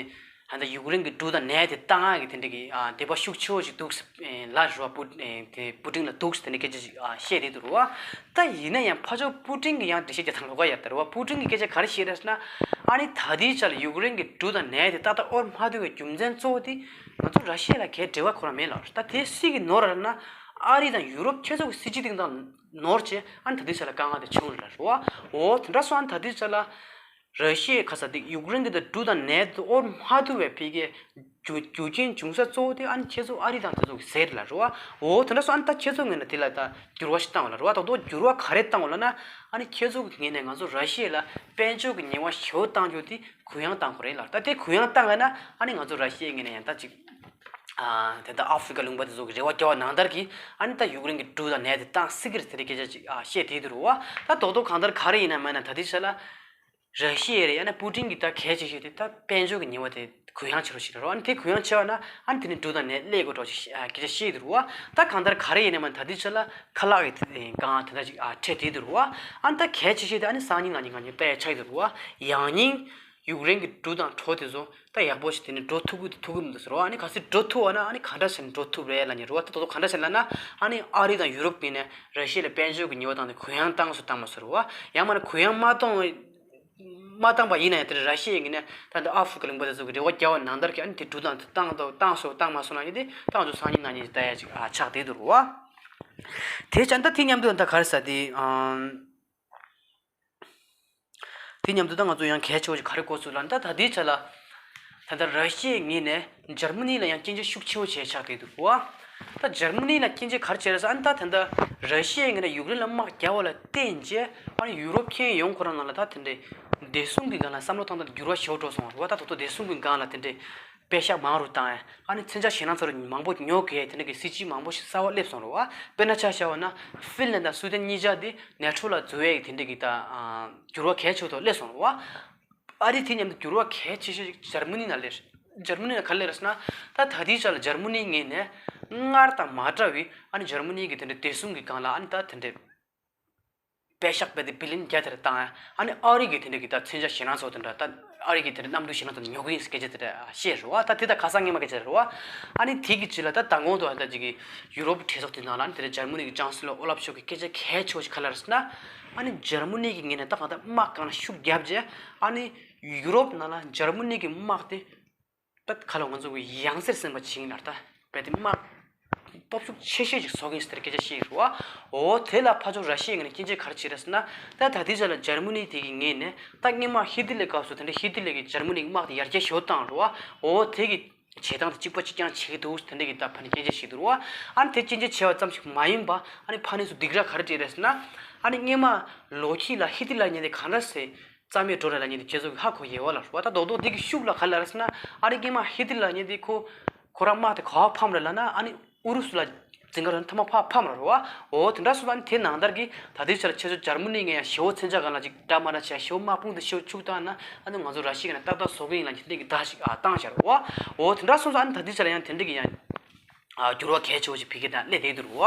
ཨ་ནི་ད་ཡུཀ་རེན་གྱི་འབྲུ་དང་ནས་དེ་བཏང་ཡག་གི་དེ་འདྲའི་གི་ཨ་འདོད་པ་ཤུགས་ཆེ་བོ་ཞིག་འདུག་ཟེར་ལབ་རེད་བ། པུ་ཨེ་དེ་པུ་ཏིན་ལ་འདུག་ཟེར་དེ་འདྲའི་སྐད་ཆ་ཞིག་ཨ་བཤད་བསྡད་འདུག་རེད་བ། ད་ཡིན་ན་ཡང་ཕར་ཕྱོགས་པུ་ཏིན་གྱི་ཡང་འགྲེལ་བཤད་རྒྱག་སྟངས་ལོགས་ཀ་ཡོད་རེད་བ། པུ་ཏིན་གྱི་སྐད་ཆ་ག་རེ་བཤད་རེད་ཟེར་ན། ཨ་ནི་ད་ལྟའི་ཆ་ལ་ཡུཀ་རེན་གྱི་འབྲུ་དང་ནས་དེ་ཏག་ཏག་དབོར་མ་ཐུབ་པའི་རྒྱུ་མཚན་གཙོ་བོ་དེ་ང་ཚོ་ར་ཤི་ཡ་ལ་གའི་འབྲེལ་བ་ཁོ་རང་མེད་ལབ་རེད། ད་དེ་སུས་ཀྱིས་ནོར་རེད་ན་ཨ་རི་དང་ཡུ་རོབ་ཁྱེད་ཚོ་གི་སྲིད་ཇུས་སྟེང་དང་ནོར་བྱས་ཨ་ནི་ད་ལྟའི་ཆ་ལ་དཀའ་ངལ་དེ་བྱུང་རེད་ལབ་རེད་བ། འོ་དེ་འདྲ་སོང་ཨ་ནི་ད་ལྟའི་ཆ་ལ་ར་ཤི་ཡའི་ཁ་ས་དེ་ཡུཀ་རེན་གྱི་དེ་འབྲུ་དང་ནས་དེ་དབོར་མ་ཐུབ་པའི་ཕ་གིའི་རྒྱུ་རྒྱུ་རྐྱེན་འབྱུང་ས་གཙོ་བོ་དེ་ཨ་ནི་ཁྱེད་ཚོ་ཨ་རི་དང་དེ་ཚོ་གི་ཟེར་ལབ་རེད་བ། འོ་དེ་འདྲ་སོང་ཨ་ནི་ད་ཁྱེད་ཚོ་ངོས་ནས་དེ་ལ་ད་འགྱུར་བ་ཞིག་བཏང་བ་ལབ་རེད་བ། ད་དུང་འགྱུར་བ་ག་རེ་བཏང་བ་ལབ་ན་ཨ་ནི་ཁྱེད་ཚོ་གི་ངོས་ནས་ང་ཚོ་ར་ཤི་ཡ་ལ་དཔལ་འབྱོར་གྱི་ཉེས་པ་ཞེ་པོ་བཏང་རྒྱུ་དེ་གུ་ཡངས་བཏང་དགོས་རེད་ལབ། ད་དེ་གུ་ཡངས་བཏང་བ་ན་ཨ་ནི་ང་ཚོ་ར་ཤི་ཡའི་ངོས་ནས་ཡང་ད་ཅིག་ཨ་དེ་འདྲ་ཨ་ཧྥི་རི་ཀ་ལུང་པ་དེ་ཚོ་གི་རེ་བ་རྒྱག་པ་ནང་ལྟར་གྱི་ཨ་ནི་ད་ཡུཀ་རེན་གྱི་འབྲུ་དང་ནས་དེ་བཏང་སྲིད་ཀྱི་རེད་ཟེར་དེ་སྐད་ཆ་ཅིག་ཨ་བཤད་བསྡད་འདུག་རེད་བ། ད་རྡོག་རྡོག་གང་ལྟར་ག་རེ་ཡིན་ན་མིན་ན་ད་ལྟའི་ཆ་ལ་ར་ཤི་ཡ་རེད་ཡང་ན་པུ་ཏིན་གྱི་ད་གལ་ཆེ་ཤོས་དེ་ད་དཔལ་འབྱོར་གྱི་ཉེས་པ་དེ་གུ་ཡངས་བྱེད་རོགས་བྱེད་རེད་བ། ཨ་ནི་དེ་གུ་ཡངས་བྱས་པ་ན་ཨ་ནི་དེ་ནི་འབྲུ་དང་ནས་སླེབས་དགོས་འགྲོ་ཞེས་སྐད་ཆ་བཤད་འདུག་རེད་བ། ད་གང་ལྟར་ག་རེ་ཡིན་ན་མིན་ན་ད་ལྟའི་ཆ་ལ་ཁ་ལག་གི་སྒང་དེ་འདྲ་ཅིག་ཨ་འཕྲད་བསྡད་འདུག་རེད་བ། ཨ་ནི་ད་གལ་ཆེ་ཤོས་དེ་ཨ་ནི་སང་ཉིན་གནངས་ཉིན་ང་ཉིན་ལྟ་ཡ་ཆགས་ཀྱི་འདུག་རེད་བ། ཡང་སྙིང་ཡུཀ་རེན་གྱི་འབྲུ་དང་གྲོ་དེ་ཚོ་ད་ཡག་པོ་ཞིག་དེ་ནས་འགྲོ་ཐུབ་ཀྱི་ཐུབ་ཀྱི་མི་འདུག་ཟེར་བ། ཨ་ནི་གལ་སྲིད་འགྲོ་ཐུབ་པ་ན་ཨ་ནི་ག་འདྲ་བྱས་ནས་འགྲོ་ཐུབ་རེད་ལབ་མཁན་རེད་བ། ད་དུང་ག་འདྲ་བྱས་ལབ་ན་ཨ་ནི་ཨ་རི་དང་ཡུ་རོབ་ཀྱིས་ནས་ར་ཤི་ཡ་ལ་དཔལ་འབྱོར་གྱི་ཉེས་པ་བཏང་སྟེ་གུ་ཡངས་བཏང་སོང་བཏང་མ་སོང་རེད་བ། ཡང་མིན་ན་གུ་ཡངས་མ་གཏོང་མ་བཏང་པ་ཡིན་ན་ཡང་དེ་ར་ཤི་ཡ་གིས་ནས་ད་ལྟ་ཨ་ཧྥི་རི་ཀ་ལུང་པ་དེ་ཚོ་གི་རེ་བ་རྒྱག་པ་ནང་ལྟར་གྱི་ཨ་ནི་དེ་འབྲུ་དང་དེ་བཏང་དང་བཏང་སོང་བཏང་མ་སོང་ལབ་མཁན་དེ་ད་ང་ཚོ་སང་ཉིན་གནངས་ཉིན་ལྟ་ཡ་ཅིག་ཨ་ཆགས་བསྡད་འདུག་རེད་བ། དེ་བྱས་ད་དེ་མཉམ་དུ་ད་ག་རེ་ཟེར་དེ་ཨམ། དེ་མཉམ་དུ་ད་ང་ཚོ་ཡང་གལ་ཆེ་བ་ཞིག་ག་རེ་གོ་ཚུལ་ལ་ད་ད་ལྟའི་ཆ་ལ་ད་ལྟ་ར་ཤི་ཡའི་ངོས་ནས་འཇར་མ་ནི་ལ་ཡང་སྐྱོན་བརྗོད་ཤུགས་ཆེ་བོ་བྱས་ཆགས་བསྡད་འདུག་བ། ད་འཇར་མ་ནི་ལ་སྐྱོན་བརྗོད་ག་རེ་བྱས་རེད་ཟེར་ཨ་ནི་ད་ད་ལྟ་ར་ཤི་ཡའི་ངོས་ནས་ཡུཀ་རེན་ལ་དམག་རྒྱག་པ་ལ་བརྟེན་བྱས་ཨ་ནི་ཡུ་རོབ་ཁྱོན་ཡོངས་ཁོ་རང་ནང་ལ་ད་དེ་འདྲའི་བདེ་སྲུང་གི་སྒང་ལ་བསམ་བློ་བཏང་སྟངས་འགྱུར་བ་ཞེ་པོ་འགྲོ་སོང་བ་རེད་བ། ད་ད་དུང་བདེ་སྲུང་གི་སྒང་ལ་དེ་འདྲའི་པེ་ཤག་མང་རུ་བཏང་ཡ། ཨ་ནི་མཚོན་ཆ་ཞེད་སྣང་ཚོར་མང་པོ་ཉོ་དགོས་ཡ་དེ་འདྲ་གི་སྲིད་ཇུས་མང་པོ་ཞིག་གསར་པ་སླེབས་སོང་རེད་བ། དཔེར་ན་ཆ་བཞག་པ་ན་ཧྥིན་ལན་དང་སུའུ་ཏན་གཉིས་ཆ་དེ་ནེ་ཊོ་ལ་འཛུལ་ཡ་གི་དེ་འདྲ་གི་ད་འགྱུར་བ་གལ་ཆེ་ཐོག་སླེབས་སོང་རེད་བ། ཨ་རི་དེ་མཉམ་དུ་འགྱུར་བ་གལ་ཆེ་ཤོས་ཤིག་འཇར་མ་ནི་ནང་སླེབས། འཇར་མ་ནི་ནང་ག་རེ་སླེབས་རེད་ཟེར་ན་ད་ད་ལྟའི་ཆ་ལ་འཇར་མ་ནིའི་ངོས་ནས་སྔར་དང་མ་འདྲ་བའི་ཨ་ནི་འཇར་མ་ནི་གི་དེ་འདྲ་བདེ་སྲུང་གི་སྒང་ལ་ཨ་ནི་ད་དེ་འདྲ། པད་ཤག་པད་དེ་བི་ལིན་བརྒྱ་དེར་བཏང་ཡ། ཨ་ནི་ཨ་རི་གི་དེ་འདྲ་གི་ད་མཚོན་ཆ་ཞེད་སྣང་ཚོགས་དེ་འདྲ། ད་ཨ་རི་གི་དེ་འདྲ་གནམ་གྲུ་ཞེད་སྣང་ཚོགས་ཉོ་གི་ཡིན་སྐད་ཆ་དེ་འདྲ་བཤད་རེད་བ། ད་དེ་ད་ཁ་སང་སྔོན་མ་སྐད་ཆ་རེད་བ། ཨ་ནི་དེ་གི་རྗེས་ལ་ད་མདང་དགོང་དུ་ད་ཅིག་གི་ཡུ་རོབ་གྲོས་ཚོགས་དེ་ནང་ལ་ཨ་ནི་དེ་འདྲ་འཇར་མ་ནི་གི་ཅང་སི་ལོ་ཨོ་ལབ་ཤོལ་གི་སྐད་ཆ་གལ་ཆེ་བ་ཞིག་ག་རེ་ལབ་རེད་ཟེར་ན། ཨ་ནི་འཇར་མ་ནི་གི་ངོས་ནས་ད་གང་ལྟར་དམག་སྒང་ལ་ཤུགས་བརྒྱབ་རྗེས། ཨ་ནི་ཡུ་རོབ་ནང་ལ་འཇར་མ་ནི་གི་དམག་དེ། ད་ག་ལ་ང་ཚོ་གི་ཡང་སེར་སེམས་པ་བྱིངས་ལ་ད་རྦད་དེ་དམག་སྟོབས་ཤུགས་ཆེ་ཤོས་ཤིག་བཟོ་གི་ཡིན་ཟེར་སྐད་ཆ་བཤད་ཡོད་རེད་བ། འོ་དེ་ལ་ཕར་ཕྱོགས་ར་ཤི་ཡའི་ངོས་ནས་སྐྱོན་བརྗོད་ག་རེ་བྱས་རེད་ཟེར་ན། ད་ད་ལྟའི་ཆ་ལ་འཇར་མ་ནི་དེ་གི་ངོས་ནས་ད་སྔོན་མ་ཧི་ཏི་ལའི་སྐབས་སུ་དེ་འདྲ་ཧི་ཏི་ལའི་གི་འཇར་མ་ནི་གི་དམག་དེ་ཡར་རྒྱས་ཞེ་པོ་བཏང་རེད་བ། འོ་དེ་གི་བྱེད་སྟངས་དེ་གཅིག་པ་གཅིག་རྐྱང་བྱེད་ཀྱི་འདུག་དེ་འདྲ་གི་ད་ཕར་ནས་སྐྱོན་བརྗོད་བྱེད་ཀྱི་འདུག་རེད་བ། ཨ་ནི་དེ་སྐྱོན་བརྗོད་བྱས་པ་ཙམ་ཞིག་མ་ཡིན་པ། ཨ་ནི་ཕར་ནས་སུ་སྡིགས་ར་ག་རེ་བྱས་རེད་ཟེར་ན། ཨ་ནི་སྔོན་མ་ལོ་ཁྱི་ལ་ཧི་ཏི་ལའི་ངོས་ནས་གང་འདྲ་སེ། རྩ་མེད་འགྲོ་རེད་ལབ་མཁན་དེ་ཁྱེད་ཚོ་གིས་ཧ་གོ་ཡོད་པ་ལ་རེད་བ། ད་རྡོག་རྡོག་འདི་གི་ཤུགས་ལ་ག་རེ་ལབ་རེད་ཟེར་ན། ཨ་རི་སྔོན་མ་ཧི་ཏི་ལའི་ངོས་ནས་ཁོ་ཁོ་རང་དམག་དེ་ག་པར་ཕམ་རེད་ལབ་ན། ཨ་ནི་ཨུ་རུ་སུ་ལ་འཛིང་ག་རེད་མཐའ་མ་ཕར་ཕམ་རེད་བ། འོ་དེ་འདྲ་སོང་ཙང་ཨ་ནི་དེ་ནང་ལྟར་གྱི་ད་ལྟའི་ཆར་ལ་ཁྱེད་ཚོ་འཇར་མ་ནི་ངོས་ཡང་ཞེ་པོ་མཚོན་ཆ་སྒང་ལ་ཅིག་འདྲ་མ་འདྲ་བྱས། ཞེ་པོ་དམག་དཔུང་དེ་ཞེ་པོ་ཕྱུག་བཏང་ན། ཨ་ནི་ང་ཚོ་ར་ཤི་ཡའི་ངོས་ནས་ཏག་ཏག་བཟོ་གི་ཡིན་ལབ་མཁན་དེ་འདྲ་གི་བརྡ་ཞིག་ཨ་བཏང་བཞག་རེད་བ། འོ་དེ་འདྲ་སོང་ཙང་ཨ་ནི་ད་ལྟའི་ཆར་ལ་ཡང་དེ་འདྲ་གི་ཡང་། ཨ་འགྱུར་བ་གལ་ཆེ་བོ་ཞིག་ཕ་གི་དང་སླེབས་བསྡད་འདུག་རེད་བ།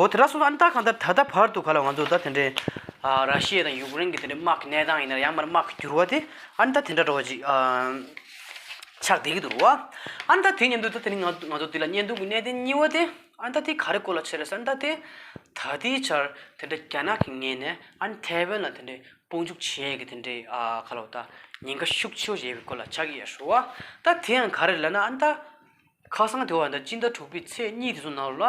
འོ་དེ་འདྲ་སོང་ཙང་ཨ་ནི་ད་གང་ལྟར་ད་ལྟ་བར་དུ་ག་ལ་ང་ཚོ་ད་དེ་འདྲའི་ཨ་ར་ཤི་ཡ་དང་ཡུཀ་རེན་གྱི་དེ་འདྲའི་དམག་གི་གནས་སྟངས་ཡིན་ན་ཡང་མར་དམག་གི་འགྱུར་བ་དེ་ཨ་ནི་ད་དེ་འདྲ་འདྲ་བོ་ཅིག་ཨ་ཆགས་བསྡད་ཀྱི་འདུག་རེད་བ། ཨ་ནི་ད་དེ་མཉམ་དུ་ད་དེ་རིང་ང་ང་ཚོ་འདི་ལ་བརྙན་ཐུང་གི་གནད་དོན་གཉིས་པ་དེ་ཨ་ནི་ད་དེ་ག་རེ་སྐོར་ལ་བྱས་རེད་ཟེར་ན། ད་དེ་ད་ལྟའི་ཆར་དེ་འདྲ་རྒྱ་ནག་གི་ངོས་ནས་ཨ་ནི་ཐའེ་ཝན་ལ་དེ་འདྲའི་དཔུང་འཇུག་བྱེད་ཡས་ཀྱི་དེ་འདྲའི་ཨ་ག་ལ་བ་ད་ཉེན་ཁ་ཤུགས་ཆེ་བོ་ཞིག་ཡོད་པའི་སྐོར་ལ་ཆགས་ཀྱི་ཡོད་རེད་བ། ད་དེ་ཡང་ག་རེ་ལབ་ན། ཨ་ནི་ད། ཁ་སང་དེ་བ་ད་སྤྱི་ཟླ་དྲུག་པའི་ཚེས་གཉིས་དེ་ཚོ་ནང་ལ་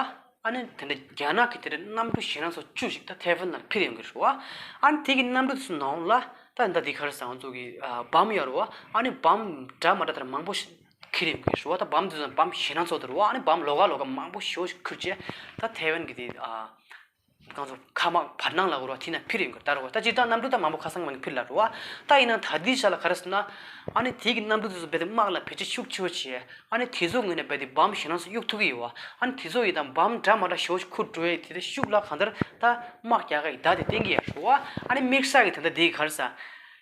ཨ་ནི་དེ་འདྲ་རྒྱ་ནག་གི་དེ་འདྲ་གནམ་གྲུ་ཞེད་སྣང་ཚོགས་བཅུ་ཞིག་ད་ཐའེ་ཝན་ནང་ཕུད་ཡོང་གི་རེད་བ། ཨ་ནི་དེ་གི་གནམ་གྲུ་དེ་ཚོ་ནང་ལ་ད་ད་དེ་ག་རེ་ཟེར་ང་ཚོ་གི་ཨ་བམ་ཡོད་རེད་བ། ཨ་ནི་བམ་འདྲ་མ་འདྲ་དེ་འདྲ་མང་པོ་ཞིག་འཁྱེར་ཡོང་གི་རེད་བ། ད་བམ་དེ་ཚོ་བམ་ཞེད་སྣང་ཚོགས་དེ་རེད་བ། ཨ་ནི་བམ་ལོགས་ཀ་ལོགས་ཀ་མང་པོ་ཞེ་པོ་ཞིག་ཁུར་བྱས་ད་ཐའེ་ཝན་གི་དེ་ཨ། ང་ཚོ་མཁའ་དམག་བར་སྣང་ལ་འུར་བ་དེ་ན་ཕུད་ཡོང་གི་ད་རེད་བ། ད་སྤྱིར་བཏང་གནམ་གྲུ་ད་མང་པོ་ཁ་སང་མང་གི་ཕུད་ལ་རེད་བ། ད་ཡིན་ན་ད་ལྟའི་ཆ་ལ་ག་རེ་ཟེར་ན། ཨ་ནི་དེ་གི་གནམ་གྲུ་དེ་ཚོ་རྦད་དེ་དམག་ལ་བེད་སྤྱོད་ཤུགས་ཆེ་བོ་བྱས། ཨ་ནི་དེ་ཚོ་ངོས་ནས་རྦད་དེ་བམ་ཞེད་སྣང་ཚོགས་གཡུག་ཐུབ་ཀྱི་ཡོད་བ། ཨ་ནི་དེ་ཚོ་ཡི་དང་བམ་འདྲ་མ་འདྲ་ཞེ་པོ་ཞིག་ཁུར་འགྲོ་ཡས་དེ་དེ་ཤུགས་ལ་གང་ལྟར་ད་དམག་རྒྱག་ག་ཡི་ད་དེ་བསྟན་གྱི་ཡོད་རེད་བ། ཨ་ནི་དམིགས་བསལ་གྱི་ད་ལྟ་དེ་གི་ག་རེ་ཟེར།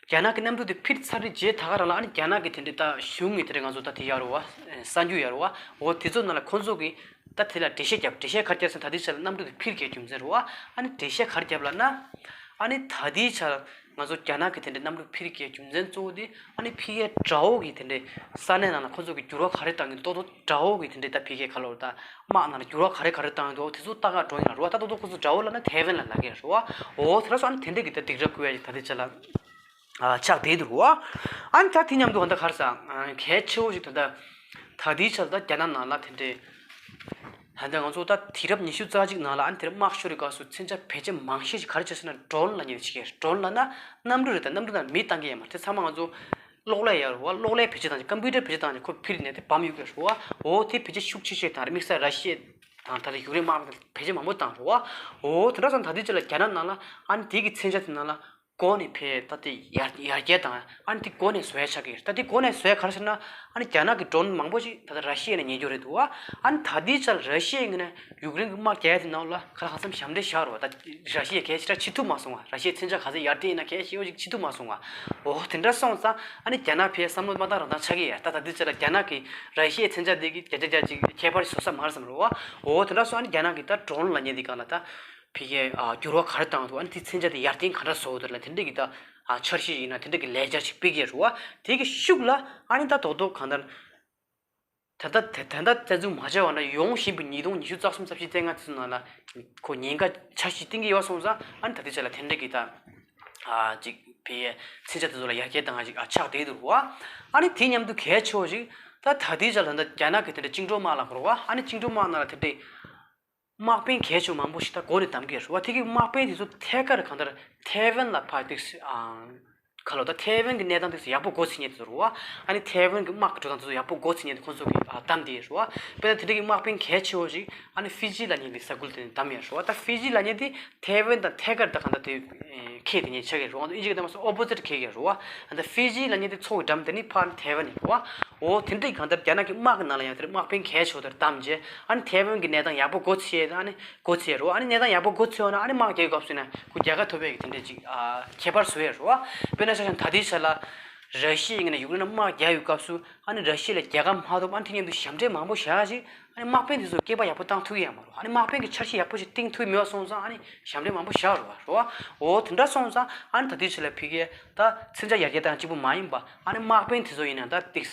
རྒྱ་ནག་གི་གནམ་གྲུ་དེ་ཕུད་ཚར་རྗེས་ད་ག་རང་ལ་ཨ་ནི་རྒྱ་ནག་གི་དེ་འདྲ་ད་གཞུང་གི་དེ་འདྲ་ང་ཚོ་ད་དེ་ཡོད་རེད་བ། གསར་འགྱུར་ཡོད་རེད་བ། འོ་དེ་ཚོ་ནང་ལ་ཁོང་ཚོ་གི་ད་དེ་ལ་འགྲེལ་བཤད་བརྒྱབ། འགྲེལ་བཤད་ག་རེ་བརྒྱབ་ཟེར་ན། ད་ལྟའི་ཆ་ལ་གནམ་གྲུ་དེ་ཕུད་རྒྱུའི་རྒྱུ་མཚན་རེད་བ། ཨ་ནི་འགྲེལ་བཤད་ག་རེ་བརྒྱབ་ལབ་ན། ཨ་ནི་ད་ལྟའི་ཆ་ལ་ང་ཚོ་རྒྱ་ནག་གི་དེ་འདྲའི་གནམ་གྲུ་ཕུད་རྒྱུའི་རྒྱུ་མཚན་གཙོ་བོ་དེ་ཨ་ནི་ཕ་གིའི་དགྲ་བོ་གི་དེ་འདྲའི་ས་གནས་ནང་ལ་ཁོང་ཚོ་གི་འགྱུར་བ་ག་རེ་བཏང་གི་འདུག་ཏོག་ཏོག་དགྲ་བོ་གི་དེ་འདྲའི་ད་ཕ་གིའི་ག་ལབ་དགོས་རེད། ད་དམག་ནང་ལ་འགྱུར་བ་ག་རེ་ག་རེ་བཏང་གི་འདུག་དེ་ཚོ་ལྟ་ག་འགྲོ་ཡིན་ལ་རེད་བ། ད་ཏོག་ཏོག་ཁོང་ཚོ་དགྲ་བོ་ལབ་ན་ཐའེ་ཝན་ལ་ལབ་ཀྱི་རེད་བ། འོ་དེ་འདྲ་སོང་། ཨ་ནི་དེ་འདྲ་གི་ད་སྡིགས་ར་བསྐུལ་ཡ་ཅིག་ད་ལྟའི་ཆ་ལ་ཨ་ཆགས་བསྡད་འདུག་བ། ཨ་ནི་ད་དེ་མཉམ་དུ་ད་ལྟ་ག་རེ་ཟེར། གལ་ཆེ་བོ་ཞིག་ད་ལྟ་ད་ལྟའི་ཆ་ལ་ད་རྒྱ་ནག་ནང་ལ་དེ་འདྲའི་ད་ལྟ་ང་ཚོ་ད་དུས་རབས་ཉི་ཤུ་རྩ་གཅིག་ནང་ལ་ཨ་ནི་དེར་དམག་ཤོར་བའི་སྐབས་སུ་མཚོན་ཆ་བེད་སྤྱོད་མང་ཤོས་ཤིག་ག་རེ་བྱས་ཟེར་ན་ཌོ་རོན་ལབ་མཁན་ཅིག་ཡོད། ཌོ་རོན་ལབ་ན་གནམ་གྲུ་རེད། ད་གནམ་གྲུ་ནང་མི་བཏང་གི་ཡོད་མ་རེད། དེ་ཚང་མ་ང་ཚོ་གློག་ཀླད་ཡོད་རེད་བ། གློག་ཀླད་བེད་སྤྱོད་བཏང་ཅིག་ཀམ་པུ་ཊར་བེད་སྤྱོད་བཏང་ཅིག་ཁོ་འཕུར་ནས་དེ་བམ་གཡུག་གི་རེད་བ། འོ་དེ་བེད་སྤྱོད་ཤུགས་ཆེ་ཤོས་དང་དམིགས་བསལ་ར་ཤི་ཡ་དང་ད་ལྟ་ཡུཀ་རེན་དམག་མི་དང་བེད་སྤྱོད་མང་པོ་བཏང་རེད་བ། འོ་དེ་འདྲ་སོང་། ད་ལྟའི་ཆ་ལ་རྒྱ་ནག་ནང་ལ་ཨ་ནི་དེ་གི་མཚོན་ཆ་དེ་ནང་ལ་སྒོ་ནས་ཕར་ད་དེ་ཡར་ཡར་རྒྱས་བཏང་། ཨ་ནི་དེ་སྒོ་ནས་བཟོ་ཡ་ཆགས་ཀྱི་ཡོད། ད་དེ་སྒོ་ནས་བཟོ་ཡ་ག་རེ་ཟེར་ན། ཨ་ནི་རྒྱ་ནག་གི་ཌོ་རོན་མང་པོ་ཞིག་ད་ལྟ་ར་ཤི་ཡ་ནས་ཉོ་རྒྱུ་རེད་འདུག་བ། ཨ་ནི་ད་ལྟའི་ཆར་ར་ཤི་ཡའི་ངོས་ནས་ཡུཀ་རེན་གྱི་དམག་རྒྱག་ཡ་དེ་ནང་ལ་ག་ལ་གང་འཚམ་ཞབས་འདྲེན་བཞག་རེད་བ། ད་ར་ཤི་ཡས་གལ་ཆེ་དྲགས་བྱེད་ཐུབ་མ་སོང་བ། ར་ཤི་ཡའི་མཚོན་ཆ་ག་ཚད་ཡར་བཏོན་ཡིན་ན་གལ་ཆེ་བོ་ཞིག་བྱེད་ཐུབ་མ་སོང་བ། འོ་དེ་འདྲ་སོང་ཙང་ཨ་ནི་རྒྱ་ནག་ཕར་བསམ་བློ་མ་བཏང་རང་བཏང་ཆགས་ཀྱི་ཡོད། ད་ད་ལྟའི་ཆར་རྒྱ་ནག་གིས་ར་ཤི་ཡའི་མཚོན་ཆ་དེ་གི་བརྒྱ་ཆ་བརྒྱ་ཅིག་ཁྱད་པར་བཟོ་ས་མ་རེད་བསམ་རེད་བ། འོ་དེ་འདྲ་སོང་། ཨ་ནི་རྒྱ་ནག་གིས་ད་ཌོ་རོན་ལབ་མཁན་དེ་སྒང་ལ་ད་ཕ་གིའི་ཨ་འགྱུར་བ་ག་རེ་བཏང་འདུག་ཨ་ནི་དེ་མཚོན་ཆ་དེ་ཡར་བརྟན་ག་འདྲ་བཟོ་འདུག་ལ། དེ་འདྲ་གི་ད་ཨ་འཆར་གཞི་ཡིན་ན་དེ་འདྲ་གི་ལས་འཆར་ཞིག་སྤེལ་གྱི་རེད་བ། དེ་གི་ཤུགས་ལ་ཨ་ནི་ད་རྡོག་རྡོག་གང་ལྟར་ད་ལྟ་དེ་ད་ལྟ་བཙན་འཛུལ་མ་བྱས་པ་ན་ཡོང་བཞིན་པའི་ཉིས་སྟོང་ཉི་ཤུ་རྩ་གསུམ་རྩ་བཞི་རྩ་ལྔ་དེ་ཚོ་ནང་ལ་ཁོ་ཉེན་ཁ་འཆར་གཞི་བཏིང་གི་ཡོད་སོང་ཙང་། ཨ་ནི་ད་ལྟའི་ཆ་ལ་དེ་འདྲ་གི་ད་ཨ་ཅིག་ཕ་གིའི་མཚོན་ཆ་དེ་ཚོ་ལ་ཡར་རྒྱས་བཏང་ཡ་ཅིག་ཨ་ཆགས་བསྡད་འདུག་བ། ཨ་ནི་དེ་མཉམ་དུ་གལ་ཆེ་བ་ཞིག་ད་ད་ལྟའི་ཆ་ལ་ད་རྒྱ་ནག་གི་དེ་འདྲ་བཅིངས་འགྲོལ་དམག་ལབ་དགོས་རེད་བ། ཨ་ནི་བཅིངས་འགྲོལ་དམག་ནང་ལ་དེ་འདྲའི་དམག་དཔོན་གལ་ཆེ་བ་མང་པོ་ཞིག་ད་འགོ་ནས་བདམས་ཀྱི་ཡོད་རེད་བ། དེ་གི་དམག་དཔོན་དེ་ཚོ་ཐད་ཀར་གང་ལྟར་ཐའེ་ཝན་ལ་ཕར་ཏོག་ཙམ་ཨ་ག་ལོ་ད་ཐའེ་ཝན་གྱི་གནས་སྟངས་ཏོག་ཙམ་ཡག་པོ་མགོ་ཚོས་མཁན་དེ་ཚོ་རེད་བ། ཨ་ནི་ཐའེ་ཝན་གྱི་དམག་གི་འགྲོ་སྟངས་དེ་ཚོ་ཡག་པོ་མགོ་ཚོས་མཁན་དེ་ཁོང་ཚོ་གིས་ཨ་བདམས་བསྡད་ཡོད་རེད་བ། དཔེར་ན་དེ་འདྲ་གི་དམག་དཔོན་གལ་ཆེ་བ་ཞིག་ཨ་ནི་ཧྥི་ཇི་ལབ་མཁན་གྱི་ས་ཁུལ་དེ་ནས་བདམས་ཡོད་རེད་བ། ད་ཧྥི་ཇི་ལབ་མཁན་དེ་ཐའེ་ཝན་དང་ཐད་ཀར་ད་གང་ལྟར་དེ་ཁེལ་བསྡད་མཁན་ཆགས་ཀྱི་རེད་བ། ཨིན་ཇི་གི་ལྟ་བ་སོ་ཨོ་པོ་ཛིཊ་ཁེལ་གྱི་རེད་བ། ད་ཧྥི་ཇི་ལབ་མཁན་དེ་མཚོ་གི་འགྲམ་དེ་ནི་ཕར་ཐའེ་ཝན་ཡིན་རེད་བ། འོ་དེ་འདྲ་གང་ལྟར་རྒྱ་ནག་གི་དམག་གི་ནང་ལ་ཡང་དེར་དམག་དཔོན་གལ་ཆེ་བ་དེར་བདམས་རྗེས། ཨ་ནི་ཐའེ་ཝན་གྱི་གནས་སྟངས་ཡག་པོ་མགོ་ཚོས་ཡས། ཨ་ནི་མགོ་ཚོས་ཡས་རེད་བ། ཨ་ནི་གནས་སྟངས་ཡག་པོ་མགོ་ཚོས་ཡོང་ན་ཨ་ནི་དམག་རྒྱག་གི་སྐབས་སུ་ནས་ཁོ་རྒྱལ་ཁ་ཐོབ་ཡས་ཀྱི་དེ་འདྲ་ཅིག་ཨ་ཁྱད་པར་བཟོ་ཡས་རེད་བ། དཔེར་ན་ཆ་བཞག་ན་ད་ལྟའི་ཆ་ལ་ ར་ཤི་ཡའི་ངོས་ནས་ཡུཀ་རེན་ལ་དམག་རྒྱག་ཡོད་སྐབས་སུ་ཨ་ནི་ར་ཤི་ཡ་ལ་རྒྱལ་ཁ་མ་ཐོབ། ཨ་ནི་དེ་མཉམ་དུ་ཞབས་འདྲེན་མང་པོ་བཞག་ཅིག་ཨ་ནི་དམག་དཔོན་དེ་ཚོ་སྐྱེས་པ་ཡག་པོ་བཏང་ཐུབ་ཀྱི་ཡོད་མ་རེད། ཨ་ནི་དམག་དཔོན་གྱི་འཆར་གཞི་ཡག་པོ་ཞིག་བཏིང་ཐུབ་མེད་པ་སོང་ཙང་ཨ་ནི་ཞབས་འདྲེན་མང་པོ་བཞག་རེད་བ། རེད་བ། འོ་དེ་འདྲ་སོང་ཙང་ཨ་ནི་ད་དུས་ཚོད་ལ་ཕི་གེ་ད་མཚོན་ཆ་ཡར་རྒྱས་བཏང་གཅིག་པུ་མ་ཡིན་པ་ཨ་ནི་དམག་དཔོན་དེ་ཚོ་ཡིན་ན་ད་ཏིག་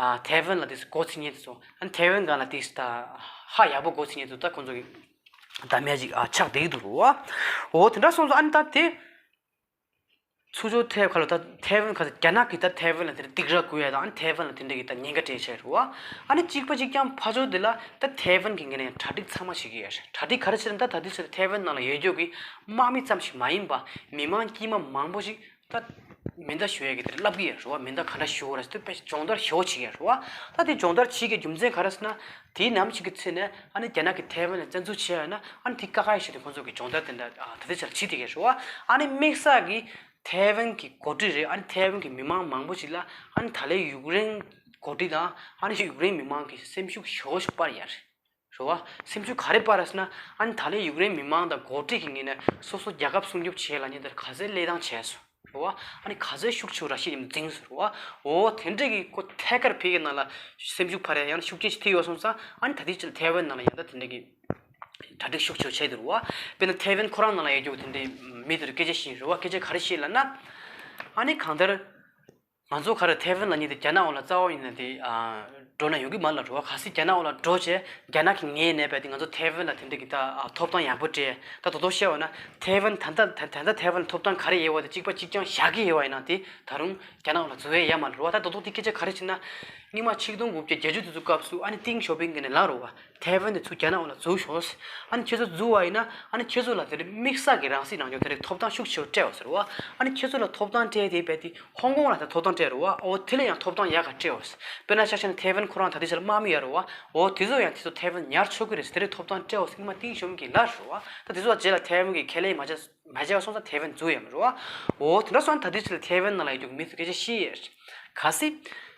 ཨ་ཐའེ་ཝན་ལ་ཏིག་མགོ་ཚོད་མཁན་དེ་ཚོ། ཨ་ནི་ཐའེ་ཝན་སྒང་ལ་ཏིག་ད་ཧ་ཡག་པོ་མགོ་ཚོད་མཁན་དེ་ཚོ་ད་ཁོང་ཚོ་གི་ད་མེད་ཅིག་ཨ་ཆགས་བསྡད་ཀྱི་འདུག་རེད་བ། འོ་དེ་འདྲ་སོང་ཙང་ཨ་ནི་ད་དེ། ཚུར་ཕྱོགས་ཐེབས་ཁ་ལོ་ད་ཐའེ་ཝན་ཁ་ས་རྒྱ་ནག་གིས་ད་ཐའེ་ཝན་ལ་དེ་འདྲ་སྡིགས་ར་བསྐུལ་ཡ་དང་ཨ་ནི་ཐའེ་ཝན་ལ་དེ་འདྲ་གི་ད་ཉེན་ཁ་སྤྲད་བྱས་རེད་བ། ཨ་ནི་གཅིག་པ་གཅིག་རྐྱང་ཕར་ཕྱོགས་དེ་ལ་ད་ཐའེ་ཝན་གི་ངོས་ནས་གྲ་སྒྲིག་ཚང་མ་བྱེད་ཀྱི་ཡོད་རེད། གྲ་སྒྲིག་ག་རེ་བྱས་ན་ད་ད་དུས་ཚོད་ཐའེ་ཝན་ནང་ལ་ཡོད་རྒྱུ་གི་དམག་མི་ཙམ་ཞིག་མ་ཡིན་པ་མི་མང་དཀྱུས་མ་མང་པོ་ཞིག་ད་མེ་མདའ་གཞུ་ཡ་གི་དེ་ལབ་ཀྱི་ཡོད་རེད་བ། མེ་མདའ་ག་འདྲ་གཞུ་དགོས་རེད་ཟེར་དུས་དཔེ་སྦྱོང་བརྡར་ཞེ་པོ་བྱེད་ཀྱི་ཡོད་རེད་བ། ད་དེ་སྦྱོང་བརྡར་བྱེད་ཀྱི་རྒྱུ་མཚན་ག་རེ་ཟེར་ན། དེའི་ནམ་ཞིག་གི་ཚེ་ནས་ཨ་ནི་རྒྱ་ནག་གིས་ཐའེ་ཝན་ལ་བཙན་འཛུལ་བྱས་ཡོད་ན་ཨ་ནི་དེ་དཀའ་ཁག་ཡིན་ཞེས་དེ་ཁོང་ཚོ་གི་སྦྱོང་བརྡར་དེ་འདྲ་ཨ་ད་ལྟའི་ཆར་བྱེད་བསྡད་ཀྱི་རེད་བ། ཨ་ནི་དམིགས་བསལ་གྱི་ཐའེ་ཝན་གྱི་འགོ་ཁྲིད་རེད། ཨ་ནི་ཐའེ་ཝན་གྱི་མི་མང་མང་པོ་ཞིག་ལ་ཨ་ནི་ད་ལན་ཡུཀ་རེན་འགོ་ཁྲིད་དང་ཨ་ནི་ཡུཀ་རེན་མི་མང་གི་སེམས་ཤུགས་ཞེ་པོ་ཞིག་སྤར་ཡ་རེད། རེད་བ། སེམས་ཤུགས་ག་རེ་སྤར་ཟེར་ན་ཨ་ནི་ད་ལན་ཡུཀ་རེན་མི་མང་དང་འགོ་ཁྲིད་ཀྱི་ངོས་ནས་སོ་སོ་རྒྱལ་ཁབ་སྲུང་སྐྱོབ་བྱེད་ལབ་མཁན་དེར་ག་ཚད་བློས་བཏང་བྱས་སོང་། རེད་བ། ཨ་ནི་ག་ཚད་ཤུགས་ཆེ་ར་ཤི་ཡ་འཛིངས་སོང་། རེད་བ། འོ་དེ་འདྲས་ཀྱི་ཁོ་ཐད་ཀར་ཕ་གིའི་ནང་ལ་སེམས་ཤུགས་འཕར་ཡ་ཡང་ན་ཤུགས་རྐྱེན་ཞིག་ཐེབས་ཡོད་སོང་ཙང་ཨ་ནི་ད་ལྟའི་ཆར་ཐའེ་ཝན་ནང་ལ་ཡང་ད་དེ་འདྲས་ཀྱི་གྲ་སྒྲིག་ཤུགས་ཆེ་བྱས་འདུག་རེད་བ། དཔེར་ན་ཐའེ་ཝན་ཁོ་རང་ནང་ལ་ཡོད་རྒྱུ་དེ་འདྲས་མི་དེར་སྐད་ཆ་བཤད། རེད་བ། སྐད་ཆ་ག་རེ་བཤད་ལབ་ན། ཨ་ནི་གང་ལྟར་ང་ཚོ་ག་རེ་ཐའེ་ཝན་ལབ་མཁན་དེ་རྒྱ་ནག་འོག་ལ་རྩ་བ་ཉིད་ནས་དེ་ཨ་འགྲོ་ན་ཡོང་གི་མ་རེད་ལབ་རེད་བ། གལ་སྲིད་རྒྱ་ནག་འོག་ལ་འགྲོ་བྱས་རྒྱ་ནག་གི་ངོས་ནས་རྦད་དེ་ང་ཚོ་ཐའེ་ཝན་ལ་དེ་འདྲས་ཀྱི་ད་ཨ་ཐོབ་ཐང་ཡག་པོ་སྤྲད། ད་དོ་དོ་བཤད་པ་ན་ཐའེ་ཝན་ད་ལྟ་ད་ད་ལྟ་ཐའེ་ཝན་ལ་ཐོབ་ཐང་ག་རེ་ཡོད་པ་དེ་གཅིག་པ་གཅིག་རྐྱང་བཞག་གི་ཡོད་པ་ཡིན་ན་དེ་ད་རུང་རྒྱ་ནག་འོག་ལ་འཛུལ་ཡས་ཡོད་མ་རེད་བ། ད་དོ་དོ་དེ་སྐད་ཆ་ག་རེ་བྱས་ན་སྔོན་མ་ཆིག་སྟོང་དགུ་བརྒྱ་བརྒྱད་ཅུ་དེ་ཚོ་སྐབས་སུ་ཨ་ནི་ཏིང་ཞའོ་ཕིང་གིས་ནས་ལབ་རེད་བ། ཐའེ་ཝན་དེ་ཚུར་རྒྱ་ནག་འོག་ལ་འཛུལ་ཤོག། ཨ་ནི་ཁྱེད་ཚོ་འཛུལ་བ་ཡིན་ན་ཨ་ནི་ཁྱེད་ཚོ་ལ་དེ་རིང་དམིགས་བསལ་གྱི་རང་སྲིད་རང་སྐྱོང་དེ་རིང་ཐོབ་ཐང་ཤུགས་ཆེ་བ་སྤྲད་པ་ཟེར་བ། ཨ་ནི་ཁྱེད་ཚོ་ལ་ཐོབ་ཐང་སྤྲད་དེ་རྦད་དེ་ཧོང་ཀོང་ལ་ད་ཐོབ་ཐང་སྤྲད་རེད་བ། འོ་དེ་ལ་ཡང་ཐོབ་ཐང་ཡག་ག་སྤྲད་འོ། དཔེར་ན་ཆ་བཞག་ན་ཐའེ་ཝན་ཁོ་རང་ད་ལྟའི་ཆར་དམག་མི་ཡོད་རེད་བ། འོ་དེ་ཚོ་ཡང་དེ་ཚོ་ཐའེ་ཝན་ཉར་ཆོག་གི་རེད་ཟེར། དེ་རིང་ཐོབ་ཐང་སྤྲད་འོ་ཟེར་སྔོན་མ་ཏིང་ཞའོ་ཕིང་གིས་ལབ་རེད་བ། ད་དེ་ཚོ་རྗེས་ལ་ཐའེ་ཝན་གིས་ཁས་ལེན་མ་བྱས། མ་བྱས་པ་སོང་ཙང་ཐའེ་ཝན་འཛུལ་ཡོད་མ་རེད་བ། འོ་དེ་འདྲ་སོང་ད་ལྟའི་ཆར་ལ་ཐའེ་ཝན་ནང་ལ་ཡོད་རྒྱུ་མི་ཚོ་སྐད་ཆ་བཤད་ཡས། གལ་སྲིད་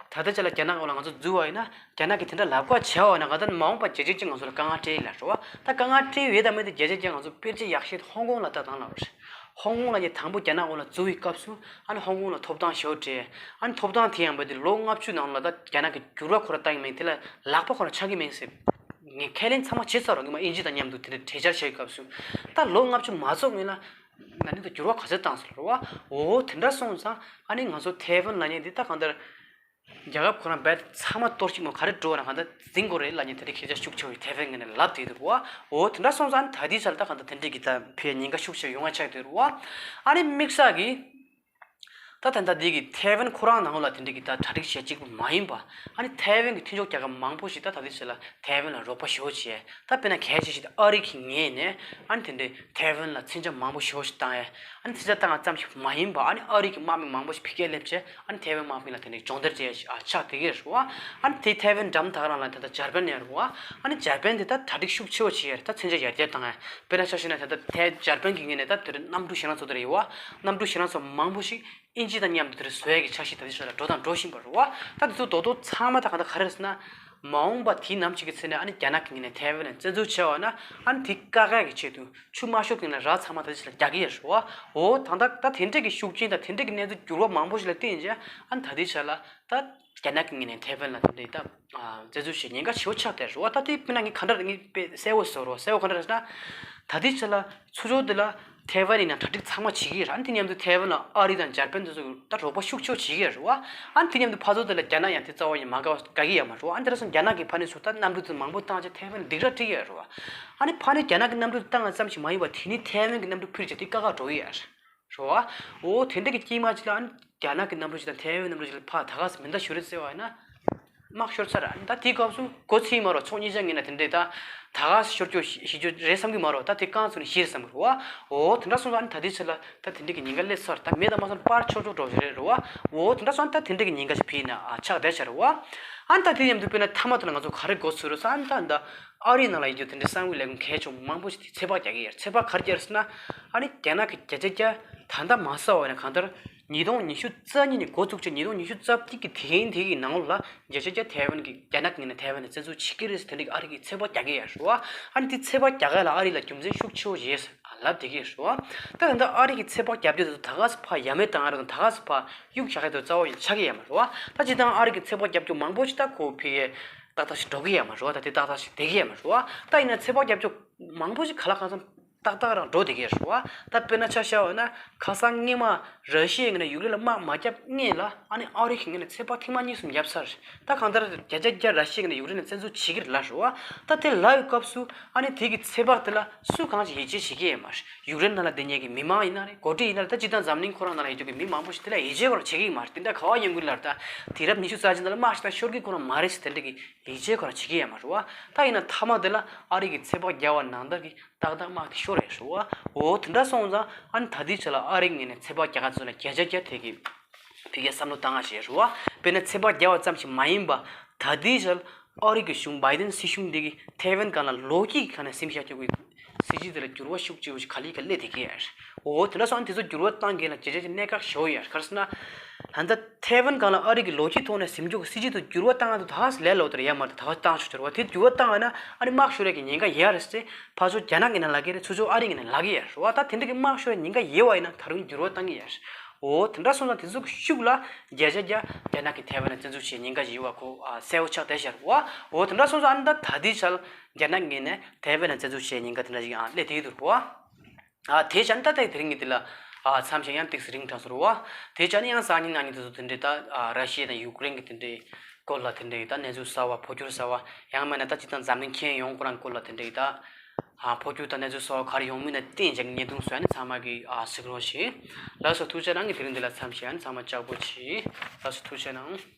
ད་ལྟ་ཆ་ལ་རྒྱ་ནག་འོག་ལ་ང་ཚོ་འཛུལ་བ་ཡིན་ན་རྒྱ་ནག་གིས་དེ་འདྲ་ལབ་ཁ་བྱས་པ་ན་ག་ད་མ་འོངས་པ་རྒྱལ་སྤྱིའི་ངང་ཚོ་ལ་དཀའ་ངལ་སྤྲད་ཡས་ལ་རེད་བ། ད་དཀའ་ངལ་སྤྲད་ཡོད་དམ་མེད་དེ་རྒྱལ་སྤྱིའི་ངང་ཚོ་དཔེར་བརྗོད་ཡག་ཤོས་ཧོང་ཀོང་ལ་ལྟ་སྟངས་ལ་རེད། ཧོང་ཀོང་ལ་ཉིན་དང་པོ་རྒྱ་ནག་འོག་ལ་འཛུལ་བའི་སྐབས་སུ་ཨ་ནི་ཧོང་ཀོང་ལ་ཐོབ་ཐང་ཞེ་པོ་སྤྲད། ཨ་ནི་ཐོབ་ཐང་དེ་ཡང་བས་དེ་ལོ་ལྔ་བཅུ་ནང་ལ་ད་རྒྱ་ནག་གིས་འགྱུར་བ་ཁོ་ར་བཏང་གི་མེད། དེ་ལ་ལག་པ་ཁོ་ར་འཆང་གི་མེད་ཟེར། ངས་ཁས་ལེན་ཚང་མ་བྱས་ཚར་རོ། ངས་མ་དབྱིན་ཇི་དང་མཉམ་དུ་དེ་འདྲ་གྲོས་འཆར་བྱས་སྐབས་སུ་ད་ལོ་ལྔ་བཅུ་མ་རྫོགས་སྔོན་ལ་ན་ནིང་དུ་འགྱུར་བ་ག་ཚོད་བཏང་སོང་རེད་བ། འོ་དེ་འདྲ་སོང་ཙང་ཨ་ནི་ང་ཚོ་ཐའེ་ཝན་ལབ་མཁན་འདི་ད་གང་ལྟར་རྒྱལ་ཁབ་ཁོ་རང་རྦད་ཚང་མ་གཏོར་བཤིག་མོ་ག་རེ་འགྲོ་བ་ན་གང་ལྟར་འཛིང་དགོས་རེད་ལབ་མཁན་དེ་འདྲ་སྐད་ཆ་ཤུགས་ཆེ་བའི་ཐའེ་ཝན་ངོས་ནས་ལབ་བསྡད་འདུག་བ། འོ་དེ་འདྲ་སོང་ཙང་ཨ་ནི་ད་ལྟའི་ཆར་ད་གང་ལྟར་དེ་འདྲས་ཀྱི་ད་ཕའི་ཉེན་ཁ་ཤུགས་ཆེ་ཡོང་བ་ཆགས་བསྡད་རེད་བ། ཨ་ནི་དམིགས་བསལ་གྱི། ད་ད་ལྟ་འདི་གི་ཐའེ་ཝན་ཁོ་རང་ནང་ལ་དེ་འདྲ་གི་ད་གྲ་སྒྲིག་བྱེད་གཅིག་པུ་མ་ཡིན་པ། ཨ་ནི་ཐའེ་ཝན་གི་མཐུན་ཕྱོགས་རྒྱལ་ཁབ་མང་པོ་ཞིག་ད་ད་ལྟའི་ཆར་ལ་ཐའེ་ཝན་ལ་རོགས་པ་ཞེ་པོ་བྱས། ད་དཔེར་ན་གལ་ཆེ་ཤོས་དེ་ཨ་རི་གི་ངོས་ནས་ཨ་ནི་དེ་འདྲའི་ཐའེ་ཝན་ལ་མཚོན་ཆ་མང་པོ་ཞེ་པོ་ཞིག་བཏང་ཡས། ཨ་ནི་མཚོན་ཆ་བཏང་བ་ཙམ་ཞིག་མ་ཡིན་པ་ཨ་ནི་ཨ་རི་གི་དམག་མི་མང་པོ་ཞིག་ཕ་གིར་སླེབས་བྱས་ཨ་ནི་ཐའེ་ཝན་དམག་མི་ལ་དེ་འདྲའི་སྦྱོང་བརྡར་བྱས་ཨ་ཆགས་བསྡད་ཀྱི་རེད་བ། ཨ་ནི་དེ་ཐའེ་ཝན་འགྲམ་ད་ག་རང་ལ་ད་ལྟ་འཇར་པན་ཡོད་རེད་བ། ཨ་ནི་འཇར་པན་དེ་ད་གྲ་སྒྲིག་ཤུགས་ཆེ་བོ་བྱས་ཡས་རེད། ད་མཚོན་ཆ་ཡར་རྒྱས་བཏང་ཡས། དཔེར་ན་ཆ་བཞག་ན་ད་ལྟ་ཐའེ་འཇར་པན་གི་ངོས་ནས་ད་དེ་རིང་གནམ་གྲུ་ཞེད་སྣང་ཚོ་དེ་འདྲ་ཡོད་བ། གནམ་གྲུ་ཞེད་སྣང་ཚོ་མང་པོ་ཞིག་དབྱིན་ཇི་དང་མཉམ་དུ་དེར་བཟོ་ཡ་གི་འཆར་གཞི་ད་ལྟའི་ཆ་ལ་འགྲོ་དང་འགྲོ་བཞིན་པ་རེད་བ། ད་དེ་ཚོ་རྡོག་རྡོག་ཚང་མ་ད་གང་ལྟར་ག་རེ་རེད་ཟེར་ན། མ་འོངས་པ་དེའི་ནམ་ཞིག་གི་ཚེ་ནས་ཨ་ནི་རྒྱ་ནག་གི་ངོས་ནས་ཐའེ་ཝན་ལ་བཙན་འཛུལ་བྱས་པ་ན་ཨ་ནི་དེ་བཀག་ཡ་གི་ཆེད་དུ་ཆུ་མ་ཤོར་གི་ནས་ར་ཚང་མ་ད་ལྟའི་ཆ་ལ་རྒྱག་གི་ཡོད་རེད་བ། འོ་ད་ལྟ་ད་དེ་འདྲས་ཀྱི་ཤུགས་རྐྱེན་དང་དེ་འདྲས་ཀྱི་གནས་ཚུལ་འགྱུར་བ་མང་པོ་ཞིག་ལ་བརྟེན་བྱས་ཨ་ནི་ད་ལྟའི་ཆ་ལ་ད་རྒྱ་ནག་གི་ངོས་ནས་ཐའེ་ཝན་ལ་དེ་འདྲས་ད་བཙན་འཛུལ་བྱེད་ཉེན་ཁ་ཆེ་བོ་ཆགས་བསྡད་རེད་བ། ད་དེ་དཔེར་ན་ངས་ག་འདྲ་ངས་དཔེ་གསལ་བོ་བཟོ་རོགས། གསལ་བོ་ག་འདྲ་རེད་ཟེར་ན། ད་ལྟའི་ཆ་ལ་ཚུར་ཕྱོགས་དེ་ལ་ཐའེ་ཝན་ཡིན་ན་གྲ་སྒྲིག་ཚང་མ་བྱེད་ཀྱི་ཡོད་རེད། ཨ་ནི་དེ་མཉམ་དུ་ཐའེ་ཝན་ལ་ཨ་རི་དང་འཇར་པན་དེ་ཚོ་ད་རོགས་པ་ཤུགས་ཆེ་བོ་བྱེད་ཀྱི་ཡོད་རེད་བ། ཨ་ནི་དེ་མཉམ་དུ་ཕར་ཕྱོགས་དེ་ལ་རྒྱ་ནག་ཡང་དེ་རྩ་བ་ཡིན་མ་དགའ་བ་དགའ་གི་ཡོད་མ་རེད་བ། ཨ་ནི་དེ་ར་སོང་རྒྱ་ནག་གི་ཕ་ནས་ཚུར་ད་གནམ་གྲུ་དེ་མང་པོ་བཏང་བྱས་ཐའེ་ཝན་ལ་སྡིགས་ར་སྤྲད་ཀྱི་ཡོད་རེད་བ། ཨ་ནི་ཕ་ནས་རྒྱ་ནག་གི་གནམ་གྲུ་བཏང་བ་ཙམ་ཞིག་མ་ཡིན་པ་དེ་ནི་ཐའེ་ཝན་གི་གནམ་གྲུ་ཕུད་བྱས་དེ་བཀག་ག་འགྲོ་གི་ཡོད་རེད། རེད་བ། འོ་དེ་འདྲ་གི་དཀྱིལ་མ་ཅིག་ལ་ཨ་ནི་རྒྱ་ནག་གི་གནམ་གྲུ་ཞིག་དང་ཐའེ་ཝན་གནམ་གྲུ་ཞིག་ལ་ཕར་ད་ག་སེ་མེ་མདའ་གཞུ་རེད་ཟེར་བ་ཡིན་ན། དམག་ཤོར་ཚར་ར། ད་དེའི་སྐབས་སུ་མགོ་ཚོད་མ་རོགས་ཕྱོགས་གཉིས་ཆ་ངོས་ནས་དེ་འདྲས་ད་ད་ག་སེ་ཤོར་རྒྱུ་ཞི་རྒྱུ་རེད་བསམ་གི་མ་རོགས། ད་དེ་རྐང་བཙུགས་ནས་ཤི་རེད་བསམ་གི་རེད་བ། འོ་དེ་འདྲ་སོང་ཙང་ཨ་ནི་ད་དེའི་ཆ་ལ་ད་དེ་འདྲས་ཀྱི་ཉེན་ཁ་སླེབས་ཚར། ད་མེད་དང་མ་སོང་པར་ཆོག་ཆོག་འགྲོ་བཞིན་རེད་རེད་བ། འོ་དེ་འདྲ་སོང་ད་དེ་འདྲས་ཀྱི་ཉེན་ཁ་ཞིག་ཕི་ན་ཨ་ཆགས་བསྡད་ཆ་རེད་བ། ཨ་ནི་ད་དེ་མཉམ་དུ་དཔེར་ན་མཐའ་མ་དེ་ལ་ང་ཚོ་ག་རེ་མགོ་ཚོད་རེད་ཟེར་ཨ་ནི་ད་ད་ཨ་རིའི་ནང་ལ་ཡིན་རྒྱུ་དེ་འདྲས་གསང་བའི་ལས་ཁུངས་གལ་ཆེ་བོ་མང་པོ་ཞིག་དེ་ཚོད་དཔག་རྒྱག་གི་ཡོད་རེད། ཚོད་དཔག་ག་རེ་རྒྱག་རེད་ཟེར་ན་ཨ་ནི་རྒྱ་ནག་གི་བརྒྱ་ཆ་བརྒྱ་ད་ལྟ་མ་ཟ་བ་ཡིན་ན་གང་ལྟར། ཉིས་སྟོང་ཉི་ཤུ་རྩ་གཉིས་ནས་འགོ་བཙུགས་བྱས་ཉིས་སྟོང་ཉི་ཤུ་རྩ་གཅིག་གི་དེ་རིང་དེ་གི་ནང་ལོགས་ལ་བརྒྱ་ཆ་བརྒྱ་ཐའེ་ཝན་གྱི་རྒྱ་ནག་གི་ངོས་ནས་ཐའེ་ཝན་ལ་བཙན་འཛུལ་བྱེད་ཀྱི་རེད་ཟེར་དེ་འདྲའི་ཨ་རི་གིས་ཚོད་དཔག་རྒྱག་གི་ཡོད་རེད་བ། ཨ་ནི་དེ་ཚོད་དཔག་རྒྱག་ག་ལ་ཨ་རི་ལ་རྒྱུ་མཚན་ཤུགས་ཆེ་བོ་ཡོད་ཟེར་ལབ་བསྡད་ཀྱི་ཡོད་རེད་བ། ད་ད་ལྟ་ཨ་རི་གིས་ཚོད་དཔག་རྒྱབ་རྒྱུ་དེ་ཚོ་ད་ག་ཟེ་ཕར་ཡ་མེད་བཏང་ཡ་རེད་དང་ད་ག་ཟེ་ཕར་གཡུག་བཞག་ཡ་དེ་རྩ་བ་ཡིན་ཆགས་ཀྱི་ཡོད་མ་རེད་བ། ད་སྤྱིར་བཏང་ཨ་རི་གིས་ཚོད་དཔག་རྒྱབ་རྒྱུ་མང་པོ་ཞིག་ད་ཁོ་ཕ་གིའི་ཏག་ཏག་ཞིག་འགྲོ་གི་ཡོད་མ་རེད་བ། ད་དེ་ཏག་ཏག་ཞིག་བསྡད་ཀྱི་ཡོད་མ་རེད་བ། ད་ཡིན་ན་ཚོད་དཔག་རྒྱབ་རྒྱུ་མང་པོ་ཞིག་ག་ལ་གང་འཚམ་ཏག་ཏག་རང་འགྲོ་བསྡད་ཀྱི་ཡོད་རེད་བ། ད་དཔེར་ན་ཆ་བཞག་པ་ཡིན་ན་ཁ་སང་སྔོན་མ་ར་ཤི་ཡའི་ངོས་ནས་ཡུཀ་རེན་ལ་དམག་མ་བརྒྱབ་སྔོན་ལ་ཨ་ནི་ཨ་རི་གི་ངོས་ནས་ཚོད་དཔག་ཐེངས་མ་གཉིས་གསུམ་བརྒྱབ་ཚར། ད་གང་ལྟར་བརྒྱ་ཆ་བརྒྱ་ར་ཤི་ཡའི་ངོས་ནས་ཡུཀ་རེན་ལ་བཙན་འཛུལ་བྱེད་ཀྱི་རེད་ལབ་རེད་བ། ད་དེ་ལབ་པའི་སྐབས་སུ་ཨ་ནི་དེ་གི་ཚོད་དཔག་དེ་ལ་སུ་གང་ཞིག་ཡིད་ཆེས་བྱེད་ཀྱི་ཡོད་མ་རེད། ཡུཀ་རེན་ནང་ལ་བསྡད་མཁན་གྱི་མི་མང་ཡིན་ན་རེད། འགོ་ཁྲིད་ཡིན་ན་རེད། ད་སྤྱིར་བཏང་འཛམ་གླིང་ཁོ་རང་ནང་ལ་ཡོད་རྒྱུ་གི་མི་མང་པོ་ཞིག་དེ་ལ་ཡིད་ཆེས་ཁོ་རང་བྱེད་ཀྱི་ཡོད་མ་རེད། དེ་འདྲ་ག་བ་ཡོང་གི་ལབ་ད་དུས་རབས་ཉི་ཤུ་རྩ་གཅིག་ནང་ལ་དམག་ཞིག་ད་ཤོར་གྱི་ཁོ་རང་མ་རེད་ཟེར་དེ་འདྲ་གི་ཡིད་ཆེས་ཁོ་རང་བྱེད་ཀྱི་ཡོད་མ་རེད་བ། ད་ཡིན་ན་མཐའ་མ་དེ་ལ་ཨ་རི་གིས་ཚོད་དཔག་བརྒྱབ་པ་ནང་ལྟར་གྱི་ཏག་ཏག་དམག་དེ་ཤོར་རེད་ཟེར་བ། འོ་དེ་འདྲ་སོང་ཙང་ཨ་ནི་ད་ལྟའི་ཆ་ལ་ཨ་རིའི་ངོས་ནས་ཚོད་དཔག་རྒྱག་ག་ཚོད་ལ་བརྒྱ་ཆ་བརྒྱ་དེ་གི་ཕ་གིར་བསམ་བློ་བཏང་ཡ་ཞིག་རེད་བ། དཔེར་ན་ཚོད་དཔག་རྒྱག་པ་ཙམ་ཞིག་མ་ཡིན་པ་ད་ལྟའི་ཆ་ལ་ཨ་རི་གི་གཞུང་བྷའི་ཌེན་སྲིད་གཞུང་འདི་གིས་ཐའེ་ཝན་སྒང་ལ་ལོ་རྒྱུས་ཀྱི་ཁ་ནས་ཟིན་བཞག་རྒྱུ་གི་སྲིད་ཇུས་དེ་ལ་འགྱུར་བ་ཤུགས་ཆེ་བོ་ཞིག་ག་ལེ་ག་ལེ་སླེབས་བསྡད་ཀྱི་ཡོད་རེད། འོ་དེ་འདྲ་སོང་ཨ་ནི་དེ་ཚོ་འགྱུར་བ་བཏང་མཁན་ལ་བརྒྱ་ཆ་བརྒྱ་གནད་འགག་ཞེ་པོ་ཡོད་རེད། ག་རེ་ཟེར་ན། ད་ལྟ་ཐའེ་ཝན་སྒང་ལ་ཨ་རི་གི་ལོ་རྒྱུས་ཐོག་ནས་ཟིན་རྒྱུ་གི་སྲིད་ཇུས་དེ་འགྱུར་བ་བཏང་ཡ་དེ་ད་ག་ཟེ་ལས་སླ་པོ་དེ་ཡོད་མ་རེད། ད་ག་ཟེ་བཏང་ཆོག་ཆོག་རེད་བ། དེ་འགྱུར་བ་བཏང་ཡ་ན་ཨ་ནི་དམག་ཤོར་ཡ་གི་ཉེན་ཁ་ཡོད་རེད་ཟེར་ཕར་ཕྱོགས་རྒྱ་ནག་གི་ནང་ལབ་ཀྱི་རེད། ཚུར་ཕྱོགས་ཨ་རི་གི་ནང་ལབ་ཀྱི་ཡོད་རེད་བ། ད་དེ་འདྲ་གི་དམག་ཤོར་ཡ་ཉེན་ཁ་ཡོད་པ་ཡིན་ན་ད་རུང་འགྱུར་བ་བཏང་གི་ཡོད་རེད། འོ་དེ་འདྲ་སོང་ཙང་དེ་ཚོ་གི་ཤུགས་ལ་བརྒྱ་ཆ་བརྒྱ་རྒྱ་ནག་གིས་ཐའེ་ཝན་ལ་བཙན་འཛུལ་བྱེད་ཉེན་ཁ་ཞིག་ཡོད་པ་ཁོ་ཨ་གསལ་པོ་ཆགས་བསྡད་ཤག་རེད་བ། འོ་དེ་འདྲ་སོང་ཙང་ཨ་ནི་ད་ད་ལྟའི་ཆར་རྒྱ་ནག་ངོས་ནས་ཐའེ་ཝན་ལ་བཙན་འཛུལ་བྱེད་ཉེན་ཁ་དེ་འདྲ་ཞིག་ཨ་སླེབས་བསྡད་ཀྱི་འདུག་རེད་བ། ཨ་དེ་བྱས་ན་ད་ལྟའི་དེ་རིང་གི་དེ་ལ་ཨ་མཚམས་བཞག་ཡང་ཏོག་ཙམ་རིང་དྲགས་སོང་རེད་བ། དེ་བྱས་ན་ཡང་སང་ཉིན་གནངས་ཉིན་དེ་ཚོ་དེ་འདྲའི་ད་ཨ་ར་ཤི་ཡ་དང་ཡུཀ་རེན་གྱི་དེ་འདྲའི་སྐོར་ལ་དེ་འདྲའི་ད་གནས་ཚུལ་གསར་བ་འཕོ་འགྱུར་གསར་བ་ཡང་མིན་ན་ད་སྤྱིར་བཏང་འཛམ་གླིང་ཁྱོན་ཡོངས་ཁོ་རང་སྐོར་ལ་དེ་འདྲའི་ད་ཨ་འཕོ་འགྱུར་དང་གནས་ཚུལ་གསར་བ་ག་རེ་ཡོང་མིན་ལ་བརྟེན་བྱས་བརྙན་ཐུང་བཟོས་ནས་ཚང་མ་གིས་ཨ་གཟིགས་རོགས་བྱེད། ལགས་སོ་ཐུགས་རྗེ་གནང་། གི་དེ་རིང་འདི་ལ་མཚམས་བཞག་ཡ་ཚང་མ་ལྕགས་པོ་བྱེད། ལགས་སོ་ཐུགས་རྗེ་གནང་།